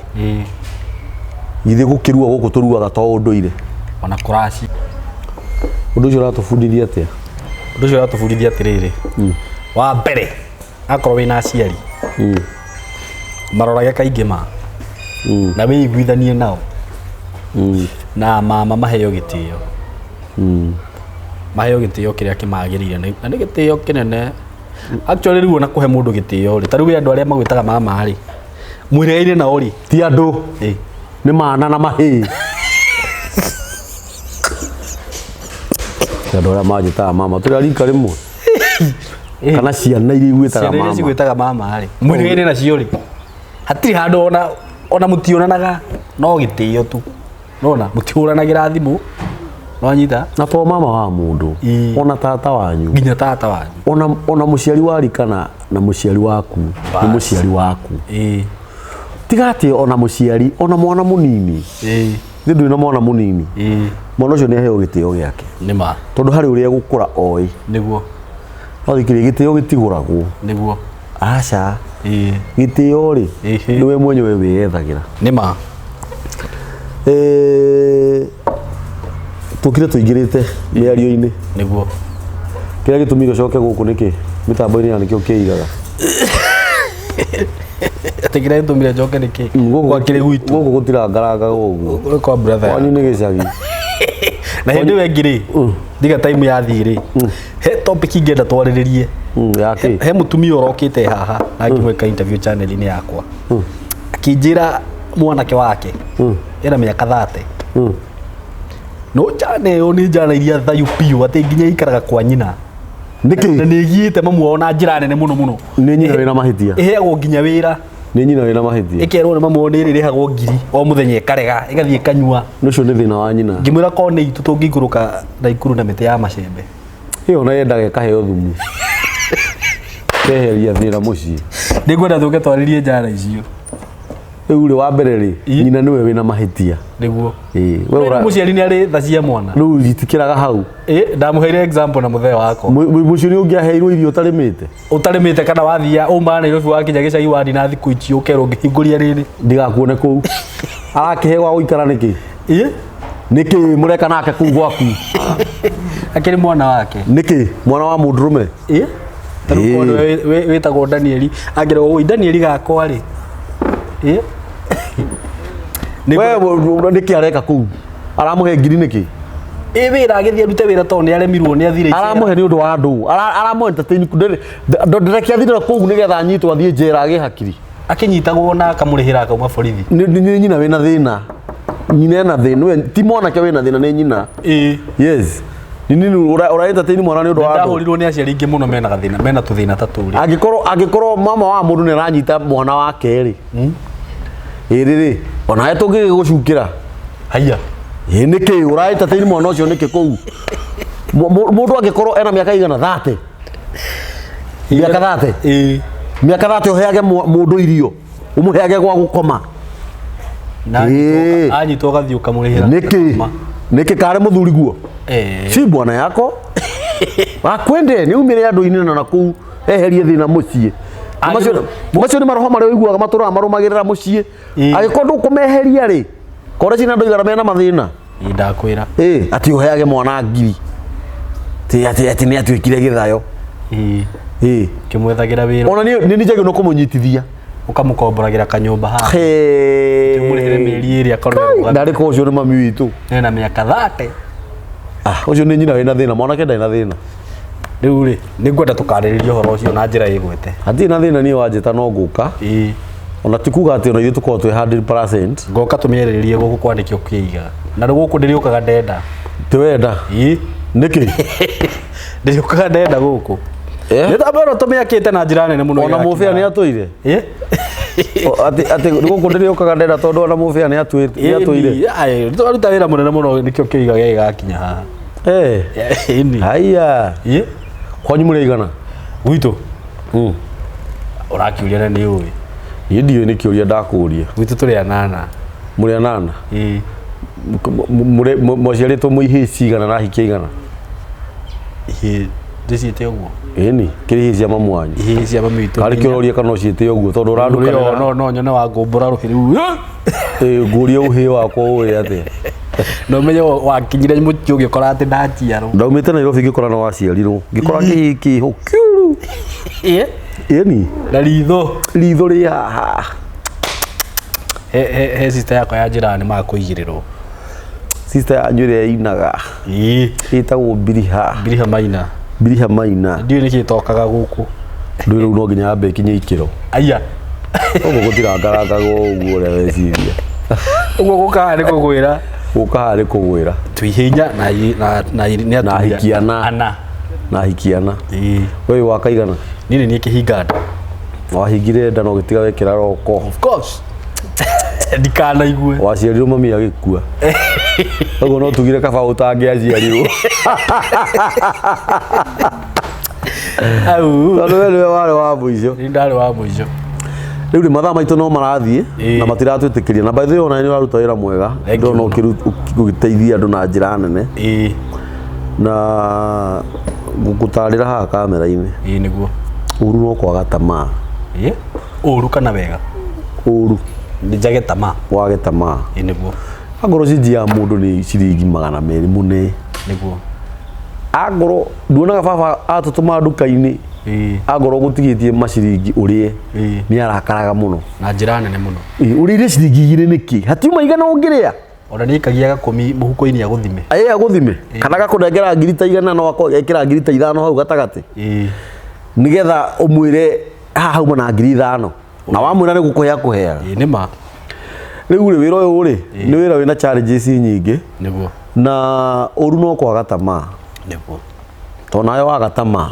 Speaker 1: githĩ gũkĩrua gũkũ tũruaga to ũndũire?
Speaker 2: Ona kũraci.
Speaker 1: Ũndũ ũcio ũratũbundithia atĩa?
Speaker 2: Ũndũ ũcio ũratũbundithia atĩrĩrĩ, wa mbere, akorwo wĩna aciari, marorage kaingĩ ma na wĩiguithanie nao, na mama maheo gĩtĩo, maheo gĩtĩo kĩrĩa kĩmagĩrĩire, na nĩ gĩtĩo kĩnene. Actually rĩu ona kũhe mũndũ gĩtĩo rĩ, ta rĩu wĩ andũ arĩa magwĩtaga mama rĩ, mwĩrĩgaine nao rĩ,
Speaker 1: Ti andũ, nĩ mana na mahĩĩ. Ti andũ arĩa manjĩtaga mama, tũrĩ a rika rĩmwe. Kana ciana iria igwĩtaga
Speaker 2: Ciana iria
Speaker 1: mama.
Speaker 2: cigwĩtaga mama rĩ, mwĩrĩgaine nacio rĩ, hatirĩ handũ ona mũtionanaga, no gĩtĩo tu. Nona mũtihũranagĩra thimũ, nwanyita?
Speaker 1: Na to mama wa mũndũ, ona tata wanyu.
Speaker 2: Nginya tata wanyu.
Speaker 1: Ona mũciari wa rika na mũciari waku, nĩ mũciari waku. Tiga atĩ ona mũciari, ona mwana mũnini. Nĩ ndũrĩ na mwana mũnini. Mwana ũcio nĩ aheo gĩtĩo gĩake.
Speaker 2: Nĩ ma.
Speaker 1: Tondũ harĩ ũrĩa egũkũra oĩ.
Speaker 2: Nĩguo.
Speaker 1: No thikĩrĩria, gĩtĩo gĩtigũragwo.
Speaker 2: Nĩguo.
Speaker 1: Aca. Gĩtĩo rĩ, nĩwe mwenyewe wĩyethagĩra.
Speaker 2: Nĩ ma.
Speaker 1: Tũkire tũingĩrĩte mĩario-inĩ.
Speaker 2: Nĩguo.
Speaker 1: Kĩrĩa gĩtũmire ũcoke gũkũ nĩkĩ? Mĩtambo-inĩ ya nĩkĩo kĩigaga.
Speaker 2: Atĩ kĩrĩa gĩtũmire njoke nĩkĩ? Gwa kĩrĩ gwitũ.
Speaker 1: Gũkũ gũtirangarangaga ũguo.
Speaker 2: Gũkũ kwa brother.
Speaker 1: Kwanyu nĩ gĩcagi.
Speaker 2: Na hĩndĩ ĩyo ĩngĩ rĩ, ndiga time yathiĩ rĩ, he topic ingĩenda twarĩrĩrie.
Speaker 1: Ya kĩ?
Speaker 2: He mũtumia ũrokĩte haha na ngĩmwĩka interview channel-inĩ yakwa. Akĩnjĩra mwanake wake ena mĩaka 30. No njana ĩyo nĩ njana iria thayu biũ atĩ nginya ikaraga kwa nyina.
Speaker 1: Nĩkĩ?
Speaker 2: Na nĩ ĩgiĩte mamu wao na njĩra nene mũno mũno.
Speaker 1: Nĩ nyina wĩna mahĩtia.
Speaker 2: Ĩheagwo nginya wĩra.
Speaker 1: Nĩ nyina wĩna mahĩtia.
Speaker 2: Ĩkerwo nĩ mamu wao nĩ ĩrĩrĩhagwo ngiri o mũthenya ĩkarega, ĩgathiĩ ĩkanyua.
Speaker 1: Ũcio nĩ thĩna wa nyina.
Speaker 2: Ngĩmwĩra korwo nĩ itũ tũngĩikũrũka Naikuru na mĩtĩ ya macembe.
Speaker 1: Ĩyo ona yendaga ĩkaheo thumu. Keheria thĩna mũciĩ.
Speaker 2: Nĩngwenda tũke twarĩrie njana icio.
Speaker 1: Rĩu rĩ, wa mbere rĩ, nyina nĩwe wĩna mahĩtia.
Speaker 2: Nĩguo.
Speaker 1: We ũra-
Speaker 2: Mũciari nĩ arĩ tha cia mwana.
Speaker 1: Rĩu itikĩraga hau.
Speaker 2: Ndamũheire example na mũthee wakwa.
Speaker 1: Mũciĩ nĩ ũngĩaheirwo irio ũtarĩmĩte?
Speaker 2: Ũtarĩmĩte kana wathia uma Nairobi wakinya gĩcagi wathi na thikũ ici ũkerwo ũngĩhingũria rĩrĩ.
Speaker 1: Ndigakuone kũu. Arakĩhe gwa gũikara nĩkĩ? Nĩkĩ mũreka nake kũu gwaku?
Speaker 2: Akĩrĩ mwana wake.
Speaker 1: Nĩkĩ? Mwana wa mũndũrũme?
Speaker 2: Ta rĩu korwo nĩwe wĩtagwo Danieli, angĩrwo ũi Danieli gakwa rĩ.
Speaker 1: We, nĩkĩ areka kũu? Aramũhe ngiri nĩkĩ?
Speaker 2: Wĩra agĩthiĩ arute wĩra tondũ nĩ aremirwo nĩ athire icera.
Speaker 1: Aramũhe nĩ ũndũ wa andũ. Aramũhe entertain ndũreke athire kũu nĩgetha anyitwo athiĩ njera agĩe hakiri.
Speaker 2: Akĩnyitagwo na akamũrĩhĩra akauma borithi.
Speaker 1: Nĩ nyina wĩna thĩna. Nyina ena thĩna. We, ti mwanake wĩna thĩna, nĩ nyina. Yes. Nĩ nini ũra entertain mwana nĩ ũndũ wa andũ.
Speaker 2: Ndahũrirwo nĩ aciari aingĩ mũno mena gathĩna, mena tũthĩna ta tũrĩ.
Speaker 1: Angĩkorwo mama wa mũndũ nĩ aranyita mwana wake rĩ. Ĩrĩ rĩ, onawe tũngĩgĩgũcukĩra.
Speaker 2: Haiya.
Speaker 1: Ĩ nĩkĩ ũra entertain mwana ũcio nĩkĩ kũu? Mũndũ angĩkorwo ena mĩaka igana 30. Mĩaka 30. Mĩaka 30 ũheage mũndũ irio, ũmũheage gwa gũkoma.
Speaker 2: Na anyitwo agathiĩ ũkamũrĩhĩra.
Speaker 1: Nĩkĩ? Nĩkĩ karĩ mũthuri guo? Si bwana yako. Akwende nĩ umĩre andũ-inĩ na nakũu eherie thĩna mũciĩ. Macio nĩ maroho marĩa ũiguaga matũraga marũmagĩrĩra mũciĩ. Angĩkorwo ndũkũmeheria rĩ, kore cina andũ aigana mena mathĩna.
Speaker 2: Ĩ, ndakwĩra.
Speaker 1: Atĩ ũheage mwana ngiri. Atĩ, atĩ, atĩ nĩ atuĩkire gĩthayo.
Speaker 2: Kĩmwethagĩra wĩra.
Speaker 1: Ona niĩ nĩ njagĩrĩirwo nĩ kũmũnyitithia.
Speaker 2: Ũkamũkomboragĩra kanyũmba haha.
Speaker 1: He.
Speaker 2: Ũmũrĩhĩre mĩeri ĩrĩ akorwo
Speaker 1: Kai,
Speaker 2: nĩ
Speaker 1: ndarĩ ko ũcio nĩ mami witũ.
Speaker 2: Ena mĩaka 30.
Speaker 1: Ũcio nĩ nyina wĩna thĩna, mwanake ndarĩ na thĩna.
Speaker 2: Rĩu rĩ, nĩ ngwenda tũkarĩrĩrie ũhoro ũcio na njĩra ĩgwete.
Speaker 1: Hatirĩ na thĩna niĩ wanjĩta no ngũka. Ona ti kuga atĩ ona ithuĩ tũkoragwo twĩ 100%.
Speaker 2: Ngoka tũmĩarĩrĩrie gũkũ kwa nĩkĩo kĩigaga. Na rĩu gũkũ ndĩrĩũkaga ndenda.
Speaker 1: Tiwenda
Speaker 2: Ĩ.
Speaker 1: nĩkĩ?
Speaker 2: Ndĩrĩũkaga ndenda gũkũ.
Speaker 1: Eh?
Speaker 2: Nĩ tamba ĩno tũmĩakĩte na njĩra nene mũno.
Speaker 1: Ona mũbĩa nĩ atũire.
Speaker 2: Ĩ?
Speaker 1: Atĩ gũkũ ndĩrĩũkaga ndenda tondũ ona mũbĩa nĩ atũire.
Speaker 2: Ĩni, twaruta wĩra mũnene mũno nĩkĩo kĩiga gĩgakinya haha.
Speaker 1: Eh.
Speaker 2: Ĩni.
Speaker 1: Haiya.
Speaker 2: Ĩ?
Speaker 1: Kwanyu mũrĩ aigana?
Speaker 2: Gwitũ. Ũrakiũria na nĩ ũĩ.
Speaker 1: Niĩ ndiũĩ nĩ kĩũria ndakũria.
Speaker 2: Gwitũ tũrĩ anana.
Speaker 1: Mũrĩ anana?
Speaker 2: Ĩ.
Speaker 1: Mwaciarĩtwo mwĩ ihĩĩ cigana na hiki igana?
Speaker 2: Ihĩĩ ndĩciĩte ũguo.
Speaker 1: Ĩni, kĩrĩ ihĩĩ cia mamu wanyu.
Speaker 2: Ihĩĩ cia mami witũ.
Speaker 1: Arĩ kĩo ũroria kana ũciĩte ũguo tondũ
Speaker 2: Ũrĩa
Speaker 1: ũrandukanĩra.
Speaker 2: no no nyone wa ngũmbũra rũhĩ rĩu.
Speaker 1: Ĩ, ngũrie ũhĩĩ wakwa ũĩ atĩa?
Speaker 2: Na ũmenye wakinyire mũciĩ ũgĩkora atĩ ndaciarwo.
Speaker 1: Ndaumĩte Nairobi ngĩkora no waciarirwo. Ngĩkora kĩhĩĩ kĩho kiuru.
Speaker 2: Ĩ?
Speaker 1: Ĩni,
Speaker 2: Na ritho.
Speaker 1: ritho rĩ haha.
Speaker 2: He sister yakwa ya njĩra nĩ makũigĩrĩrwo.
Speaker 1: Sister yanyu ĩrĩa ĩinaga
Speaker 2: Ĩ.
Speaker 1: ĩtagwo Biriha.
Speaker 2: Biriha Maina.
Speaker 1: Biriha Maina.
Speaker 2: Ndiũĩ nĩkĩ ĩtokaga gũkũ.
Speaker 1: Ndũĩ rĩu no nginya yambe ĩkinye ikĩro.
Speaker 2: Aya.
Speaker 1: Ũguo gũtirangarangaga ũguo ũrĩa weciria.
Speaker 2: Ũguo gũkaga nĩ kũgwĩra.
Speaker 1: Gũka haha nĩ kũgwĩra.
Speaker 2: Twĩ ihĩĩ inya na na nĩ
Speaker 1: Na
Speaker 2: atumia.
Speaker 1: hiki ana.
Speaker 2: Ana.
Speaker 1: Na hiki ana.
Speaker 2: Ĩ.
Speaker 1: We wĩ wa kaigana?
Speaker 2: Niĩ nĩ niĩ kĩhinga nda.
Speaker 1: Wahingire nda na ũgĩtiga wekĩra roko.
Speaker 2: Of course. Ndikanaigue.
Speaker 1: Waciarirwo mami agĩkua. Ũguo no tugire kaba ũtangĩaciarirwo.
Speaker 2: Au.
Speaker 1: Tondũ we nĩwe warĩ wa mũico.
Speaker 2: Nĩ ndarĩ wa mũico.
Speaker 1: Rĩu rĩ mathaa maitũ no marathiĩ
Speaker 2: Ĩĩ.
Speaker 1: na matiratwĩtĩkĩria na by the way ona nĩ ũraruta wĩra mwega.
Speaker 2: Thank you
Speaker 1: Ndĩrona
Speaker 2: mũno.
Speaker 1: ũgĩteithia andũ na njĩra nene
Speaker 2: Ĩ.
Speaker 1: na ngũgũtarĩra haha kamera-inĩ.
Speaker 2: Ĩ nĩguo.
Speaker 1: Ũru no kwaga tamaa.
Speaker 2: Ĩ. Ũru kana wega?
Speaker 1: Ũru
Speaker 2: Nĩ njage tamaa.
Speaker 1: wage tamaa.
Speaker 2: Ĩ nĩguo.
Speaker 1: Angorwo cinji ya mũndũ nĩ ciringi 200 mũne.
Speaker 2: Nĩguo.
Speaker 1: Angorwo nduonaga baba atũtũma nduka-inĩ
Speaker 2: Ĩ.
Speaker 1: angorwo gũtigĩtie maciringi ũrĩe
Speaker 2: Ĩ.
Speaker 1: nĩ arakaraga mũno.
Speaker 2: Na njĩra nene mũno.
Speaker 1: Ĩ, ũrĩire ciringi 2 nĩkĩ? Hatiuma igana ũngĩrĩa?
Speaker 2: Ona nĩ aikagia gakũmi mũhuko-inĩ agũthime.
Speaker 1: Ĩ agũthime kana gakũnengera ngiri ta 100 no ekĩra ngiri ta 5 hau gatagatĩ
Speaker 2: Ĩ.
Speaker 1: nĩgetha ũmwĩre haha hauma na ngiri 5 na wamwĩra nĩ gũkũhe akũheaga.
Speaker 2: Ĩ nĩ ma.
Speaker 1: Rĩu rĩ wĩra ũyũ rĩ nĩ wĩra wĩna challenges nyingĩ
Speaker 2: Nĩguo.
Speaker 1: na ũru no kwaga tamaa.
Speaker 2: Nĩguo.
Speaker 1: Tondũ nawe waga tamaa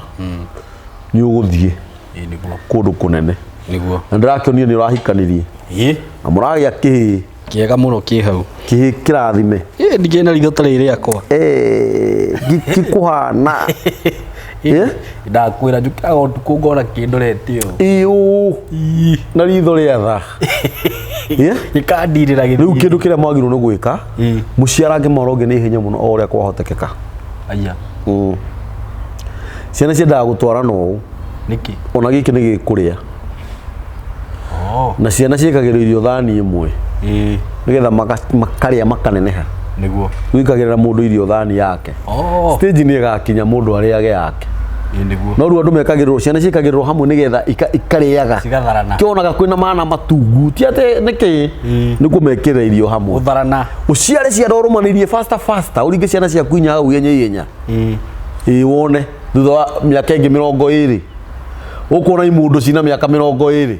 Speaker 1: nĩ ũgũthiĩ
Speaker 2: Ĩ nĩguo.
Speaker 1: kũndũ kũnene.
Speaker 2: Nĩguo.
Speaker 1: Na ndĩrakĩonire nĩ ũrahikanirie
Speaker 2: Ĩ.
Speaker 1: na mũragĩa kĩhĩĩ.
Speaker 2: Kĩega mũno kĩ hau.
Speaker 1: Kĩhĩĩ kĩrathime.
Speaker 2: Ĩ ndikĩrĩ na ritho ta rĩrĩ rĩakwa.
Speaker 1: Gĩkũhana. Ĩ?
Speaker 2: Ndakwĩra njũkĩraga ũtukũ ngona kĩndorete ũũ.
Speaker 1: Ĩũ. Na ritho rĩa tha. Ĩ?
Speaker 2: Gĩkandirĩra
Speaker 1: Rĩu
Speaker 2: gĩthiĩ.
Speaker 1: kĩndũ kĩrĩa mwagĩrĩirwo nĩ gwĩka
Speaker 2: Ĩ.
Speaker 1: mũciarange mwana ũngĩ nĩ ihenya mũno o ũrĩa kwahotekeka.
Speaker 2: Aya.
Speaker 1: Ciana ciendaga gũtwarana ũũ.
Speaker 2: Nĩkĩ?
Speaker 1: Ona gĩkĩ nĩ gĩkũrĩa.
Speaker 2: Oh.
Speaker 1: Na ciana ciĩkagĩrwo irio thani ĩmwe.
Speaker 2: Ĩ.
Speaker 1: Nĩgetha makarĩa makaneneha.
Speaker 2: Nĩguo.
Speaker 1: Wĩkagĩrĩra mũndũ irio thani yake.
Speaker 2: Oh.
Speaker 1: Stage nĩ ĩgakinya mũndũ arĩage yake.
Speaker 2: Ĩ nĩguo.
Speaker 1: No rĩu andũ mekagĩrĩrwo ciana ciĩkagĩrĩrwo hamwe nĩgetha ikarĩaga.
Speaker 2: Cigatharana.
Speaker 1: Kĩonaga kwĩna mana matungu. Ti atĩ nĩkĩ? Nĩ kũmekĩrĩra irio hamwe.
Speaker 2: Gũtharana.
Speaker 1: Ũciare ciana ũrũmanĩirie faster faster ũringe ciana ciaku inya hau ihenya ihenya.
Speaker 2: Ĩ.
Speaker 1: Ĩ wone thutha wa mĩaka ĩngĩ 20 ũkuona imũndũ cina mĩaka 20.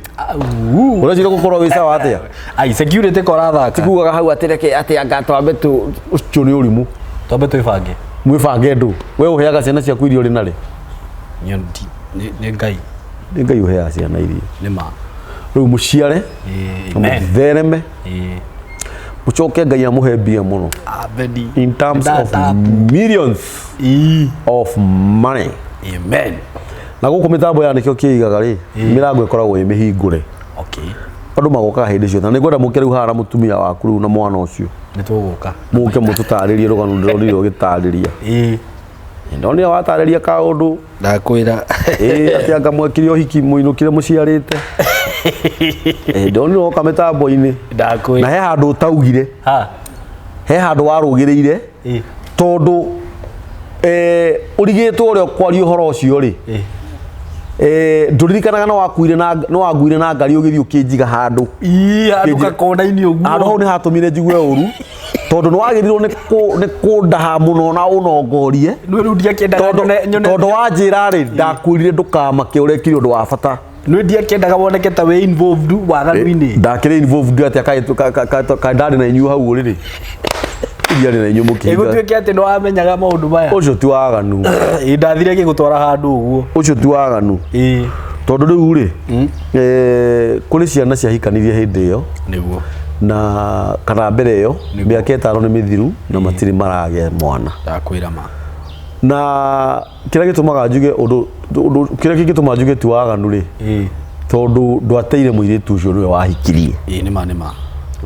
Speaker 1: Ũreciria gũkorwo wĩ sawa atĩa?
Speaker 2: Ai security ko ũrathaka.
Speaker 1: Tikugaga hau atĩ reke atĩ anga twambe tu ũcio nĩ ũrimũ.
Speaker 2: Twambe twĩbange.
Speaker 1: Mwĩbange ndũ. We ũheaga ciana ciaku irio rĩ na rĩ?
Speaker 2: Nĩ Ngai.
Speaker 1: Nĩ Ngai ũheaga ciana irio.
Speaker 2: Nĩ ma.
Speaker 1: Rĩu mũciare
Speaker 2: Ĩ.
Speaker 1: na mũthereme
Speaker 2: Ĩ.
Speaker 1: mũcoke Ngai amũhe mbia mũno.
Speaker 2: Abedi.
Speaker 1: In terms of millions
Speaker 2: Ĩ.
Speaker 1: of money.
Speaker 2: Amen.
Speaker 1: Na gũkũ mĩtambo ya nĩkĩo kĩigaga rĩ mĩrango ĩkoragwo ĩ mĩhingũre.
Speaker 2: Okay.
Speaker 1: Andũ magokaga hĩndĩ ciothe. Na nĩngwenda mũke rĩu haha na mũtumia waku rĩu na mwana ũcio.
Speaker 2: Nĩ tũgũka.
Speaker 1: Mũke mũtũtarĩrie rũgano ndĩronire ũgĩtarĩria.
Speaker 2: Ĩ.
Speaker 1: Ndonire watarĩria kaũndũ.
Speaker 2: Ndakwĩra.
Speaker 1: Ĩ atĩ anga mwekire ũhiki mũinũkire mũciarĩte. Ĩ ndonire woka mĩtambo-inĩ.
Speaker 2: Ndakwĩra.
Speaker 1: Na he handũ ũtaugire.
Speaker 2: Ha.
Speaker 1: He handũ warũgĩrĩire.
Speaker 2: Ĩ.
Speaker 1: Tondũ ũrigĩtwo ũrĩa ũkwaria ũhoro ũcio rĩ.
Speaker 2: Ĩ.
Speaker 1: Ndũririkanaga no wakuire na ngari ũgĩthiĩ ũkĩnjiga handũ.
Speaker 2: Ĩ handũ gakona-inĩ ũguo.
Speaker 1: Handũ hau nĩ hatũmire njigue ũru. Tondũ nĩ wagĩrĩirwo nĩ kũndaha mũno na ũnongorie.
Speaker 2: Nĩ rĩu ndiakĩendaga nyone.
Speaker 1: Tondũ wanjĩra rĩ ndakwĩrire ndũkamake ũrekire ũndũ wa bata.
Speaker 2: Nĩ ndiakĩendaga woneke ta wĩ involved waganu-inĩ.
Speaker 1: Ndakĩrĩ involved atĩa kaĩ ndarĩ na inyuĩ hau ũrĩrĩ ndiarĩ na inyuĩ mũkĩhinga.
Speaker 2: Ĩgũtuĩke atĩ nĩ wamenyaga maũndũ maya.
Speaker 1: Ũcio ti waganu.
Speaker 2: Ĩ ndathire gĩgũtwara handũ ũguo.
Speaker 1: Ũcio ti waganu.
Speaker 2: Ĩ.
Speaker 1: Tondũ rĩu rĩ, kũrĩ ciana ciahikanirie hĩndĩ ĩyo
Speaker 2: Nĩguo.
Speaker 1: Na kana mbere ĩyo mĩaka ĩtano nĩ mĩthiru na matirĩ maragĩa mwana.
Speaker 2: Ndakwĩra ma.
Speaker 1: Na kĩrĩa gĩtũmaga njuge ũndũ ũndũ kĩrĩa kĩngĩtũma njuge ti waganu rĩ,
Speaker 2: Ĩ.
Speaker 1: tondũ ndwateire mũirĩtu ũcio nĩwe wahikirie.
Speaker 2: Ĩ nĩ ma nĩ ma.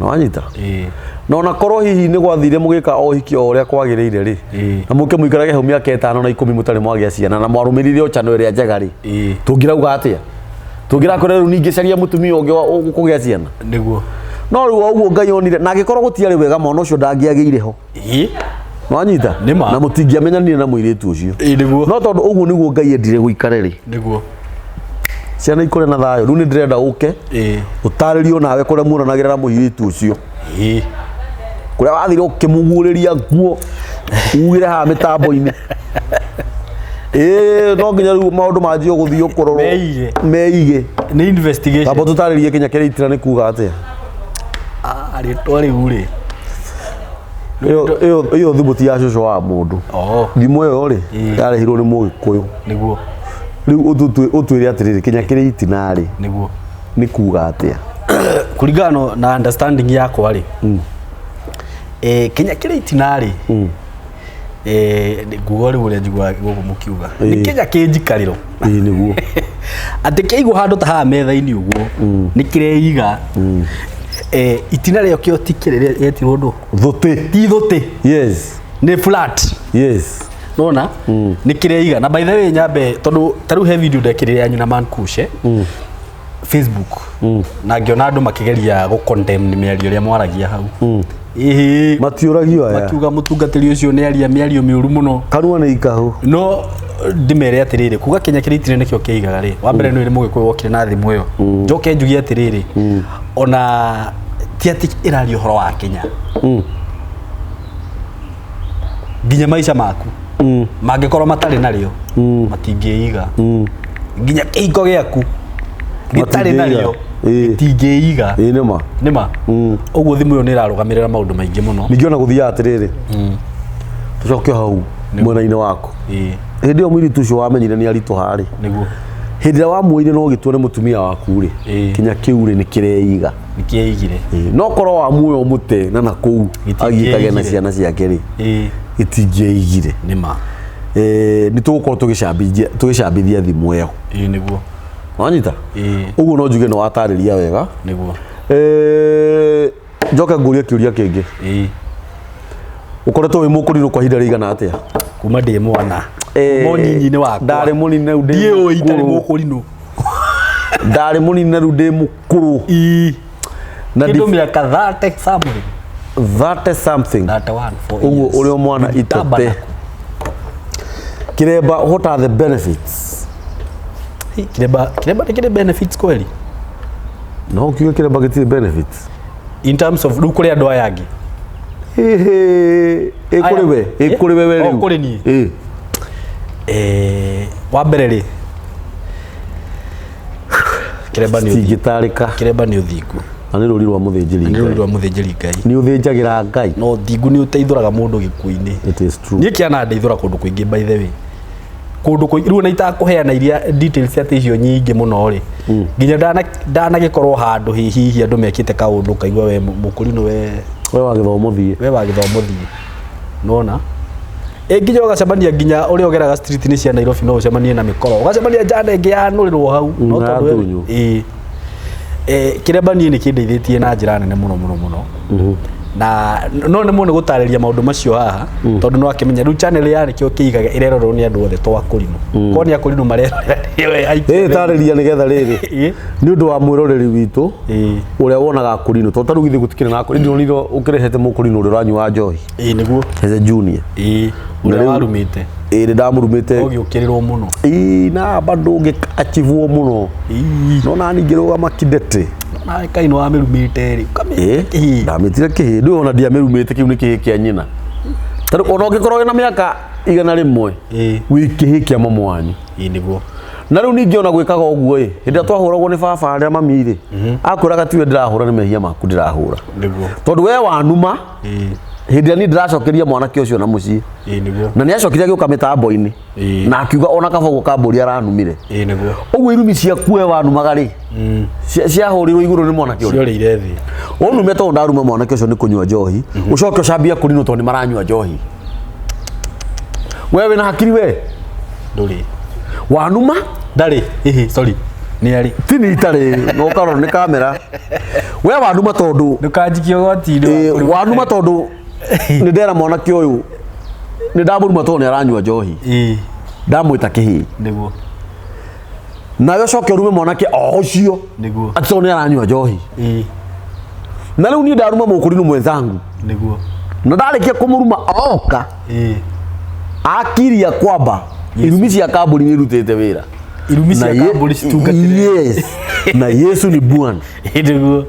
Speaker 1: Nĩ wanyita?
Speaker 2: Ĩ.
Speaker 1: Na ona korwo hihi nĩ gwathire mũgĩka o hiki o ũrĩa kwagĩrĩire rĩ,
Speaker 2: Ĩ.
Speaker 1: na mũke mũikarage hau mĩaka ĩtano na ikũmi mũtarĩ mwagĩa ciana na mwarũmĩrĩire o channel ĩrĩa njega rĩ,
Speaker 2: Ĩ.
Speaker 1: tũngĩrauga atĩa? Tũngĩrakwĩra rĩu ningĩ caria mũtumia ũngĩ wa kũgĩa ciana.
Speaker 2: Nĩguo.
Speaker 1: No rĩu o ũguo Ngai onire na angĩkorwo gũtiarĩ wega mwana ũcio ndangĩagĩire ho.
Speaker 2: Ĩ.
Speaker 1: Nĩwanyita?
Speaker 2: Nĩ ma.
Speaker 1: Na mũtingĩamenyanire na mũirĩtu ũcio.
Speaker 2: Ĩ nĩguo.
Speaker 1: No tondũ ũguo nĩguo Ngai endire gũikare rĩ,
Speaker 2: Nĩguo.
Speaker 1: ciana ikũre na thayũ. Rĩu nĩ ndĩrenda ũke
Speaker 2: Ĩ.
Speaker 1: ũtarĩrio nawe kũrĩa muonanagĩra na mũirĩtu ũcio.
Speaker 2: Ĩ.
Speaker 1: Kũrĩa wathire ũkĩmũguũrĩria nguo ugire haha mĩtambo-inĩ. Ĩĩ no nginya rĩu maũndũ manjie gũthiĩ kũrorwo.
Speaker 2: Meige.
Speaker 1: Meige.
Speaker 2: Nĩ investigation.
Speaker 1: Tamba tũtarĩrie kinya kĩrĩa itira nĩ kuga atĩa.
Speaker 2: Ah, rĩtwa rĩu rĩ.
Speaker 1: Ĩyo ĩyo thimũ ti ya cũcũ wa mũndũ.
Speaker 2: Oh.
Speaker 1: Thimũ ĩyo rĩ yarehirwo nĩ mũgĩkũyũ.
Speaker 2: Nĩguo.
Speaker 1: Rĩu ũtwĩre atĩrĩrĩ kinya kĩrĩa itina rĩ
Speaker 2: Nĩguo.
Speaker 1: nĩ kuga atĩa.
Speaker 2: Kũringana na understanding yakwa rĩ. Kinya kĩrĩa itina rĩ. Nguga rĩu ũrĩa njiguaga gũkũ mũkiuga. Nĩ kinya kĩ njikarĩro.
Speaker 1: Ĩĩ nĩguo.
Speaker 2: Atĩ kĩaigwo handũ ta haha metha-inĩ ũguo nĩ kĩreiga. Itina rĩo kĩo ti kĩrĩa gĩetirwo ndũ.
Speaker 1: Thũtĩ.
Speaker 2: Ti thũtĩ.
Speaker 1: Yes.
Speaker 2: Nĩ flat.
Speaker 1: Yes.
Speaker 2: Nona nĩ kĩreiga na by the way nyambe tondũ ta rĩu he video ndekĩrire yanyu na Mankushe Facebook na ngĩona andũ makĩgeria gũ condemn mĩario ĩrĩa mwaragia hau. Ĩhĩ.
Speaker 1: Matiũragio aya.
Speaker 2: Makiuga mũtungatĩri ũcio nĩ aria mĩario mĩũru mũno.
Speaker 1: Kanua nĩ ikahũ.
Speaker 2: No ndĩmere atĩrĩrĩ kuga Kenya kĩrĩa itina nĩkĩo kĩigaga rĩ wa mbere nĩ ũrĩ mũgĩkũyũ wokire na thimũ ĩyo njoke njuge atĩrĩrĩ ona ti atĩ ĩraria ũhoro wa Kenya nginya maica maku mangĩkorwo matarĩ narĩo matingĩiga nginya kĩhiko gĩaku gĩtarĩ narĩo
Speaker 1: Ĩĩ.
Speaker 2: gĩtingĩiga
Speaker 1: Ĩĩ nĩ ma.
Speaker 2: nĩ ma ũguo thimũ ĩyo nĩ ĩrarũgamĩrĩra maũndũ maingĩ mũno.
Speaker 1: Ningĩ ona gũthiaga atĩrĩrĩ, tũcoke hau mwena-inĩ waku.
Speaker 2: Ĩĩ.
Speaker 1: Hĩndĩ ĩyo mũirĩtu ũcio wamenyire nĩ aritũha rĩ,
Speaker 2: Nĩguo.
Speaker 1: Hĩndĩ ĩrĩa wamuoire no ũgĩtua nĩ mũtumia waku rĩ,
Speaker 2: Ĩĩ.
Speaker 1: kinya kĩu rĩ nĩ kĩreiga.
Speaker 2: Nĩ kĩeigire.
Speaker 1: Ĩĩ, no korwo wamuoya ũmũte na nakũu
Speaker 2: Gĩtingĩeigire.
Speaker 1: athiĩ kagĩe na ciana ciake rĩ,
Speaker 2: Ĩĩ.
Speaker 1: gĩtingĩeigire.
Speaker 2: Nĩ ma.
Speaker 1: Nĩ tũgũkorwo tũgĩcambithia tũgĩcambithia thimũ ĩyo.
Speaker 2: Ĩĩ nĩguo.
Speaker 1: Wanyita?
Speaker 2: Ĩĩ.
Speaker 1: Ũguo no njuge nĩ watarĩria wega.
Speaker 2: Nĩguo.
Speaker 1: Njoke ngũrie kĩũria kĩngĩ.
Speaker 2: Ĩĩ.
Speaker 1: Ũkoretwo wĩ mũkũrinũ kwa ihinda rĩigana atĩa?
Speaker 2: Kuma ndĩ mwana. Kuma ũnyinyi-inĩ wakwa.
Speaker 1: Ndarĩ mũnini na rĩu ndĩ
Speaker 2: Ndiũĩ itarĩ
Speaker 1: mũkũrũ.
Speaker 2: mũkũrinũ.
Speaker 1: Ndarĩ mũnini na rĩu ndĩ mũkũrũ.
Speaker 2: Ĩĩ.
Speaker 1: Na
Speaker 2: Kĩndũ mĩaka 30 something.
Speaker 1: 30 something.
Speaker 2: 31 4
Speaker 1: Ũguo
Speaker 2: years.
Speaker 1: ũrĩ o mwana itote.
Speaker 2: Tabernacle.
Speaker 1: Kiremba, what are the benefits?
Speaker 2: Hey, Kiremba, Kiremba nĩ kĩrĩ benefits kweli?
Speaker 1: No kiuge kiremba gĩtirĩ benefits.
Speaker 2: In terms of rĩu kũrĩ andũ aya angĩ.
Speaker 1: Ĩhĩ, ĩ kũrĩ we, ĩ kũrĩ we we
Speaker 2: Oh,
Speaker 1: rĩu.
Speaker 2: kũrĩ niĩ.
Speaker 1: Ĩ.
Speaker 2: Wa mbere rĩ, Kiremba nĩ ũthingu.
Speaker 1: Cingĩtarĩka.
Speaker 2: Kiremba nĩ ũthingu.
Speaker 1: Na nĩ rũri rwa mũthĩnjĩri
Speaker 2: Nĩ rũri
Speaker 1: Ngai.
Speaker 2: rwa mũthĩnjĩri Ngai.
Speaker 1: Nĩ ũthĩnjagĩra Ngai.
Speaker 2: Na ũthingu nĩ ũteithũraga mũndũ gĩkuũ-inĩ.
Speaker 1: It is true.
Speaker 2: Niĩ kĩanandeithũra kũndũ kũingĩ by the way. Kũndũ kũingĩ rĩu ona itakũheana iria details atĩ icio nyingĩ mũno rĩ. Nginya ndanagĩkorwo handũ hihi andũ mekĩte kaũndũ ũkaigua we mũkũrinũ we
Speaker 1: We wa gĩthomo thiĩ.
Speaker 2: We wa gĩthomo thiĩ. Nĩwona? Ĩ nginya ũgacemania nginya ũrĩa ũgeraga street-inĩ cia Nairobi no ũcemanie na mĩkoro. Ũgacemania njana ĩngĩ yanũrĩrwo hau. No
Speaker 1: Na
Speaker 2: tondũ we-
Speaker 1: yatunywo.
Speaker 2: Ĩĩ. Kĩremba niĩ nĩ kĩndeithĩtie na njĩra nene mũno mũno mũno. Na no nĩ mũno gũtarĩria maũndũ macio haha tondũ no akĩmenya rĩu channel ya nĩkĩo kĩigaga ĩrerorwo nĩ andũ othe to akũrinũ. Korwo nĩ akũrinũ marerorera nĩyo
Speaker 1: Ĩ tarĩria nĩgetha rĩrĩ.
Speaker 2: Ĩĩ.
Speaker 1: Nĩ ũndũ wa mwĩroreri witũ
Speaker 2: Ĩĩ.
Speaker 1: ũrĩa wonaga akũrinũ tondũ ta rĩu githĩ gũtikĩrĩ na akũrinũ ndĩronire ũkĩrehete mũkũrinũ ũrĩa ũranyua njohi.
Speaker 2: Ĩĩ nĩguo.
Speaker 1: As a junior.
Speaker 2: Ĩĩ.
Speaker 1: Na
Speaker 2: Ũrĩa
Speaker 1: rĩu-
Speaker 2: warumĩte.
Speaker 1: Ĩĩ nĩ ndamũrumĩte.
Speaker 2: Ũgĩũkĩrĩrwo mũno.
Speaker 1: Ĩĩ na bado ũngĩachivwo mũno.
Speaker 2: Ĩĩ.
Speaker 1: No nani ngĩrũgama kidete.
Speaker 2: Nawe kaĩ nĩ wamĩrumĩte rĩ.
Speaker 1: Ĩĩ
Speaker 2: Ũkamĩta kĩhĩ.
Speaker 1: ndamĩtire kĩhĩ ndũĩ ona ndiamĩrumĩte kĩu nĩ kĩhĩ kĩa nyina. Tarĩu ona ũngĩkorwo wĩna mĩaka 100
Speaker 2: Ĩĩ.
Speaker 1: wĩ kĩhĩ kĩa mamu wanyu.
Speaker 2: Ĩĩ nĩguo.
Speaker 1: Na rĩu ningĩ ona gwĩkaga ũguo ĩ, hĩndĩ ĩrĩa twahũragwo nĩ baba arĩa mami rĩ, akwĩraga tiwe ndĩrahũra, nĩ mehia maku ndĩrahũra.
Speaker 2: Nĩguo.
Speaker 1: Tondũ we wanuma
Speaker 2: Ĩĩ.
Speaker 1: hĩndĩ ĩrĩa niĩ ndĩracokeria mwanake ũcio na mũciĩ.
Speaker 2: Ĩĩ nĩguo.
Speaker 1: Na nĩ acokire agĩũka mĩtambo-inĩ na akiuga ona kaba ũguo kambũri aranumire.
Speaker 2: Ĩĩ nĩguo.
Speaker 1: Ũguo irumi ciaku we wanumaga rĩ, ciahũrirwo igũrũ nĩ mwanake ũrĩa.
Speaker 2: Ciorĩire thĩ.
Speaker 1: Ũnume tondũ ndaruma mwanake ũcio nĩ kũnyua njohi, ũcoke ũcambie kũrinwo tondũ nĩ maranyua njohi. We wĩna hakiri we?
Speaker 2: Ndũrĩ.
Speaker 1: Wanuma?
Speaker 2: Ndarĩ. Ĩhĩ, sorry. Nĩ arĩ.
Speaker 1: Ti ni itarĩ, no ũkarora nĩ kamera. We wanuma tondũ
Speaker 2: Ndũkanjikie ũgwati-inĩ wa kũruma.
Speaker 1: Wanuma tondũ nĩ ndera mwanake ũyũ, nĩ ndamũruma tondũ nĩ aranyua njohi.
Speaker 2: Ĩĩ.
Speaker 1: Ndamwĩta kĩhĩĩ.
Speaker 2: Nĩguo.
Speaker 1: Nawe ũcoke ũrume mwanake o ũcio.
Speaker 2: Nĩguo.
Speaker 1: Atĩ tondũ nĩ aranyua njohi.
Speaker 2: Ĩĩ.
Speaker 1: Na rĩu niĩ ndaruma mũkũrinũ mwenzangu.
Speaker 2: Nĩguo.
Speaker 1: Na ndarĩkia kũmũruma oka.
Speaker 2: Ĩĩ.
Speaker 1: Akiria kwamba irumi cia kambũri nĩ irutĩte wĩra.
Speaker 2: Irumi cia
Speaker 1: Na ye-
Speaker 2: kambũri citungatĩre.
Speaker 1: Yes. Na Yesu ni Bwana.
Speaker 2: Ĩĩ nĩguo.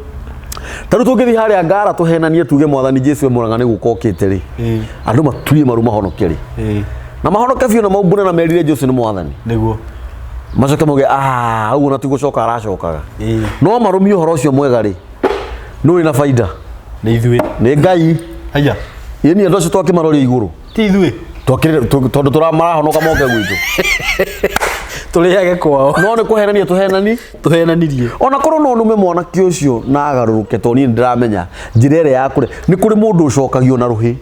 Speaker 1: Ta rĩu tũngĩthiĩ harĩa ngara tũhenanie tuge mwathani Jesu e Mũrang'a nĩ gũka okĩte rĩ.
Speaker 2: Ĩĩ.
Speaker 1: Andũ maturie maru mahonoke rĩ.
Speaker 2: Ĩĩ.
Speaker 1: Na mahonoke biũ na maumbũre na merire Jesu nĩ mwathani.
Speaker 2: Nĩguo.
Speaker 1: Macoke mauge ah ũguo na ti gũcoka aracokaga.
Speaker 2: Ĩĩ.
Speaker 1: No marũmie ũhoro ũcio mwega rĩ. Nũ wĩna baida?
Speaker 2: Nĩ ithuĩ.
Speaker 1: Nĩ Ngai.
Speaker 2: Haya.
Speaker 1: Ĩni andũ acio twakĩmaroria igũrũ.
Speaker 2: Ti ithuĩ.
Speaker 1: Twakĩrĩ tondũ tũramarahonoka moke gwitũ.
Speaker 2: Tũrĩage kwao.
Speaker 1: No nĩ kũhenania tũhenani.
Speaker 2: Tũhenanirie.
Speaker 1: Ona korwo no nume mwanake ũcio na agarũrũke tondũ niĩ nĩndĩramenya njĩra ĩrĩa ya kũrĩa nĩ kũrĩ mũndũ ũcokagio na rũhĩ.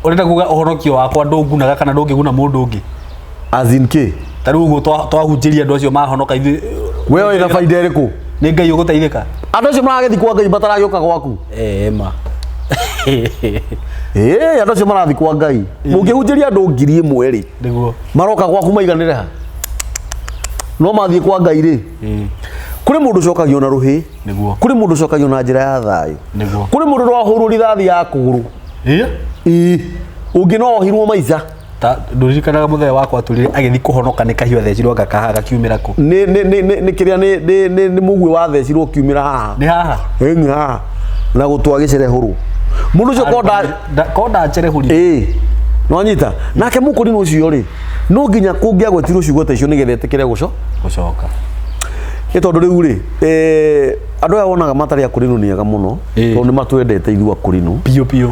Speaker 2: Ũrenda kuga ũhonokio wakwa ndũngunaga kana ndũngĩguna mũndũ ũngĩ?
Speaker 1: As in kĩ?
Speaker 2: Ta rĩu ũguo twahunjĩria andũ acio mahonoka ithuĩ.
Speaker 1: We wĩna baida ĩrĩkũ?
Speaker 2: Nĩ Ngai ũgũteithĩka?
Speaker 1: Andũ acio maragĩthiĩ kwa Ngai mataragĩũka gwaku.
Speaker 2: Ĩĩ ma.
Speaker 1: Ĩĩ andũ acio marathiĩ kwa Ngai. Mũngĩhunjĩria andũ 1000 rĩ.
Speaker 2: Nĩguo.
Speaker 1: Maroka gwaku maiganĩre ha? No mathiĩ kwa Ngai rĩ. Kũrĩ mũndũ ũcokagio na rũhĩ.
Speaker 2: Nĩguo.
Speaker 1: Kũrĩ mũndũ ũcokagio na njĩra ya thayũ.
Speaker 2: Nĩguo.
Speaker 1: Kũrĩ mũndũ ũrahũrwo rithathi ya kũgũrũ.
Speaker 2: Ĩĩ.
Speaker 1: Ĩĩ. Ũngĩ no ohirwo maica.
Speaker 2: Ta ndũririkanaga mũthee wakwa atũrire agĩthiĩ kũhonoka nĩ kahiũ athecirwo anga kahaha gakiumĩra kũ?
Speaker 1: Nĩ nĩ nĩ nĩ nĩ kĩrĩa nĩ nĩ nĩ nĩ mũguĩ wathecirwo ũkiumĩra haha.
Speaker 2: Nĩ haha.
Speaker 1: Ĩni haha. Na gũtũ agĩcerehũrwo. Mũndũ ũcio ko nda
Speaker 2: Ko ndacerehũrire.
Speaker 1: Ĩĩ. Nĩwanyita? Nake mũkũrinũ ũcio rĩ, no nginya kũngĩagwetirwo ciugo ta icio nĩgetha etĩkĩre gũco.
Speaker 2: Gũcoka.
Speaker 1: Nĩ tondũ rĩu rĩ, andũ aya wonaga matarĩ akũrinũ nĩ ega mũno, tondũ nĩ matwendete ithuĩ akũrinũ.
Speaker 2: Biũ biũ.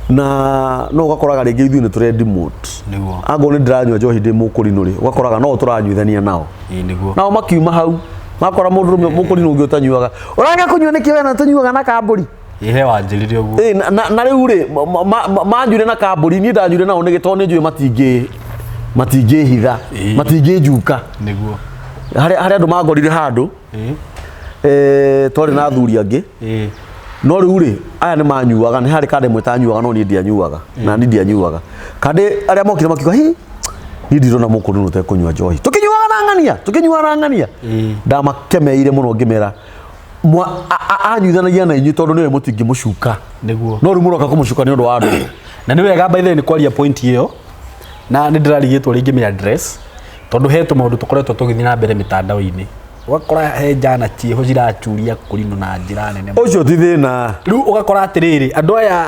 Speaker 1: Na no ũgakoraga rĩngĩ ithuĩ nĩ tũre demote.
Speaker 2: Nĩguo.
Speaker 1: Angorwo nĩ ndĩranyua njohi ndĩ mũkũrinũ rĩ, ũgakoraga no tũranyuithania nao.
Speaker 2: Ĩĩ nĩguo.
Speaker 1: Nao makiuma hau, makora mũndũrũme mũkũrinũ ũngĩ ũtanyuaga. Ũraga kũnyua nĩkĩ we na tũnyuaga na kambũri?
Speaker 2: Ĩĩ he wanjĩrire ũguo.
Speaker 1: Ĩĩ na rĩu rĩ, manyuire na kambũri, niĩ ndanyuire nao nĩ tondũ nĩ njũĩ matingĩhitha, matingĩnjuka.
Speaker 2: Nĩguo.
Speaker 1: Harĩa andũ mangorire handũ, twarĩ na athuri angĩ. No rĩu rĩ, aya nĩ manyuaga, nĩ harĩ kanda ĩmwe ĩtanyuaga no niĩ ndianyuaga, na niĩ ndianyuaga. Kandĩ arĩa mokire makiuga, hi, niĩ ndirona mũkũrinũ ũtekũnyua njohi. Tũkĩnyuaga na ng'ania, tũkĩnyuaga na ng'ania. Ndamakemeire mũno ngĩmera, anyuithanagia na inyuĩ tondũ nĩwe mũtingĩmũcuka.
Speaker 2: Nĩguo.
Speaker 1: No rĩu mũroka kũmũcuka nĩ ũndũ wa andũ.
Speaker 2: Na nĩ wega by the way nĩ kwaria point ĩyo, na nĩ ndĩrarigĩtwo rĩngĩ mĩ address, tondũ he tũmaũndũ tũkoretwo tũgĩthiĩ na mbere mĩtandao-inĩ. Ũgakora he njana ciĩho ciracuria kũrinũ na njĩra nene.
Speaker 1: Ũcio ti thĩna.
Speaker 2: Rĩu ũgakora atĩrĩrĩ, andũ aya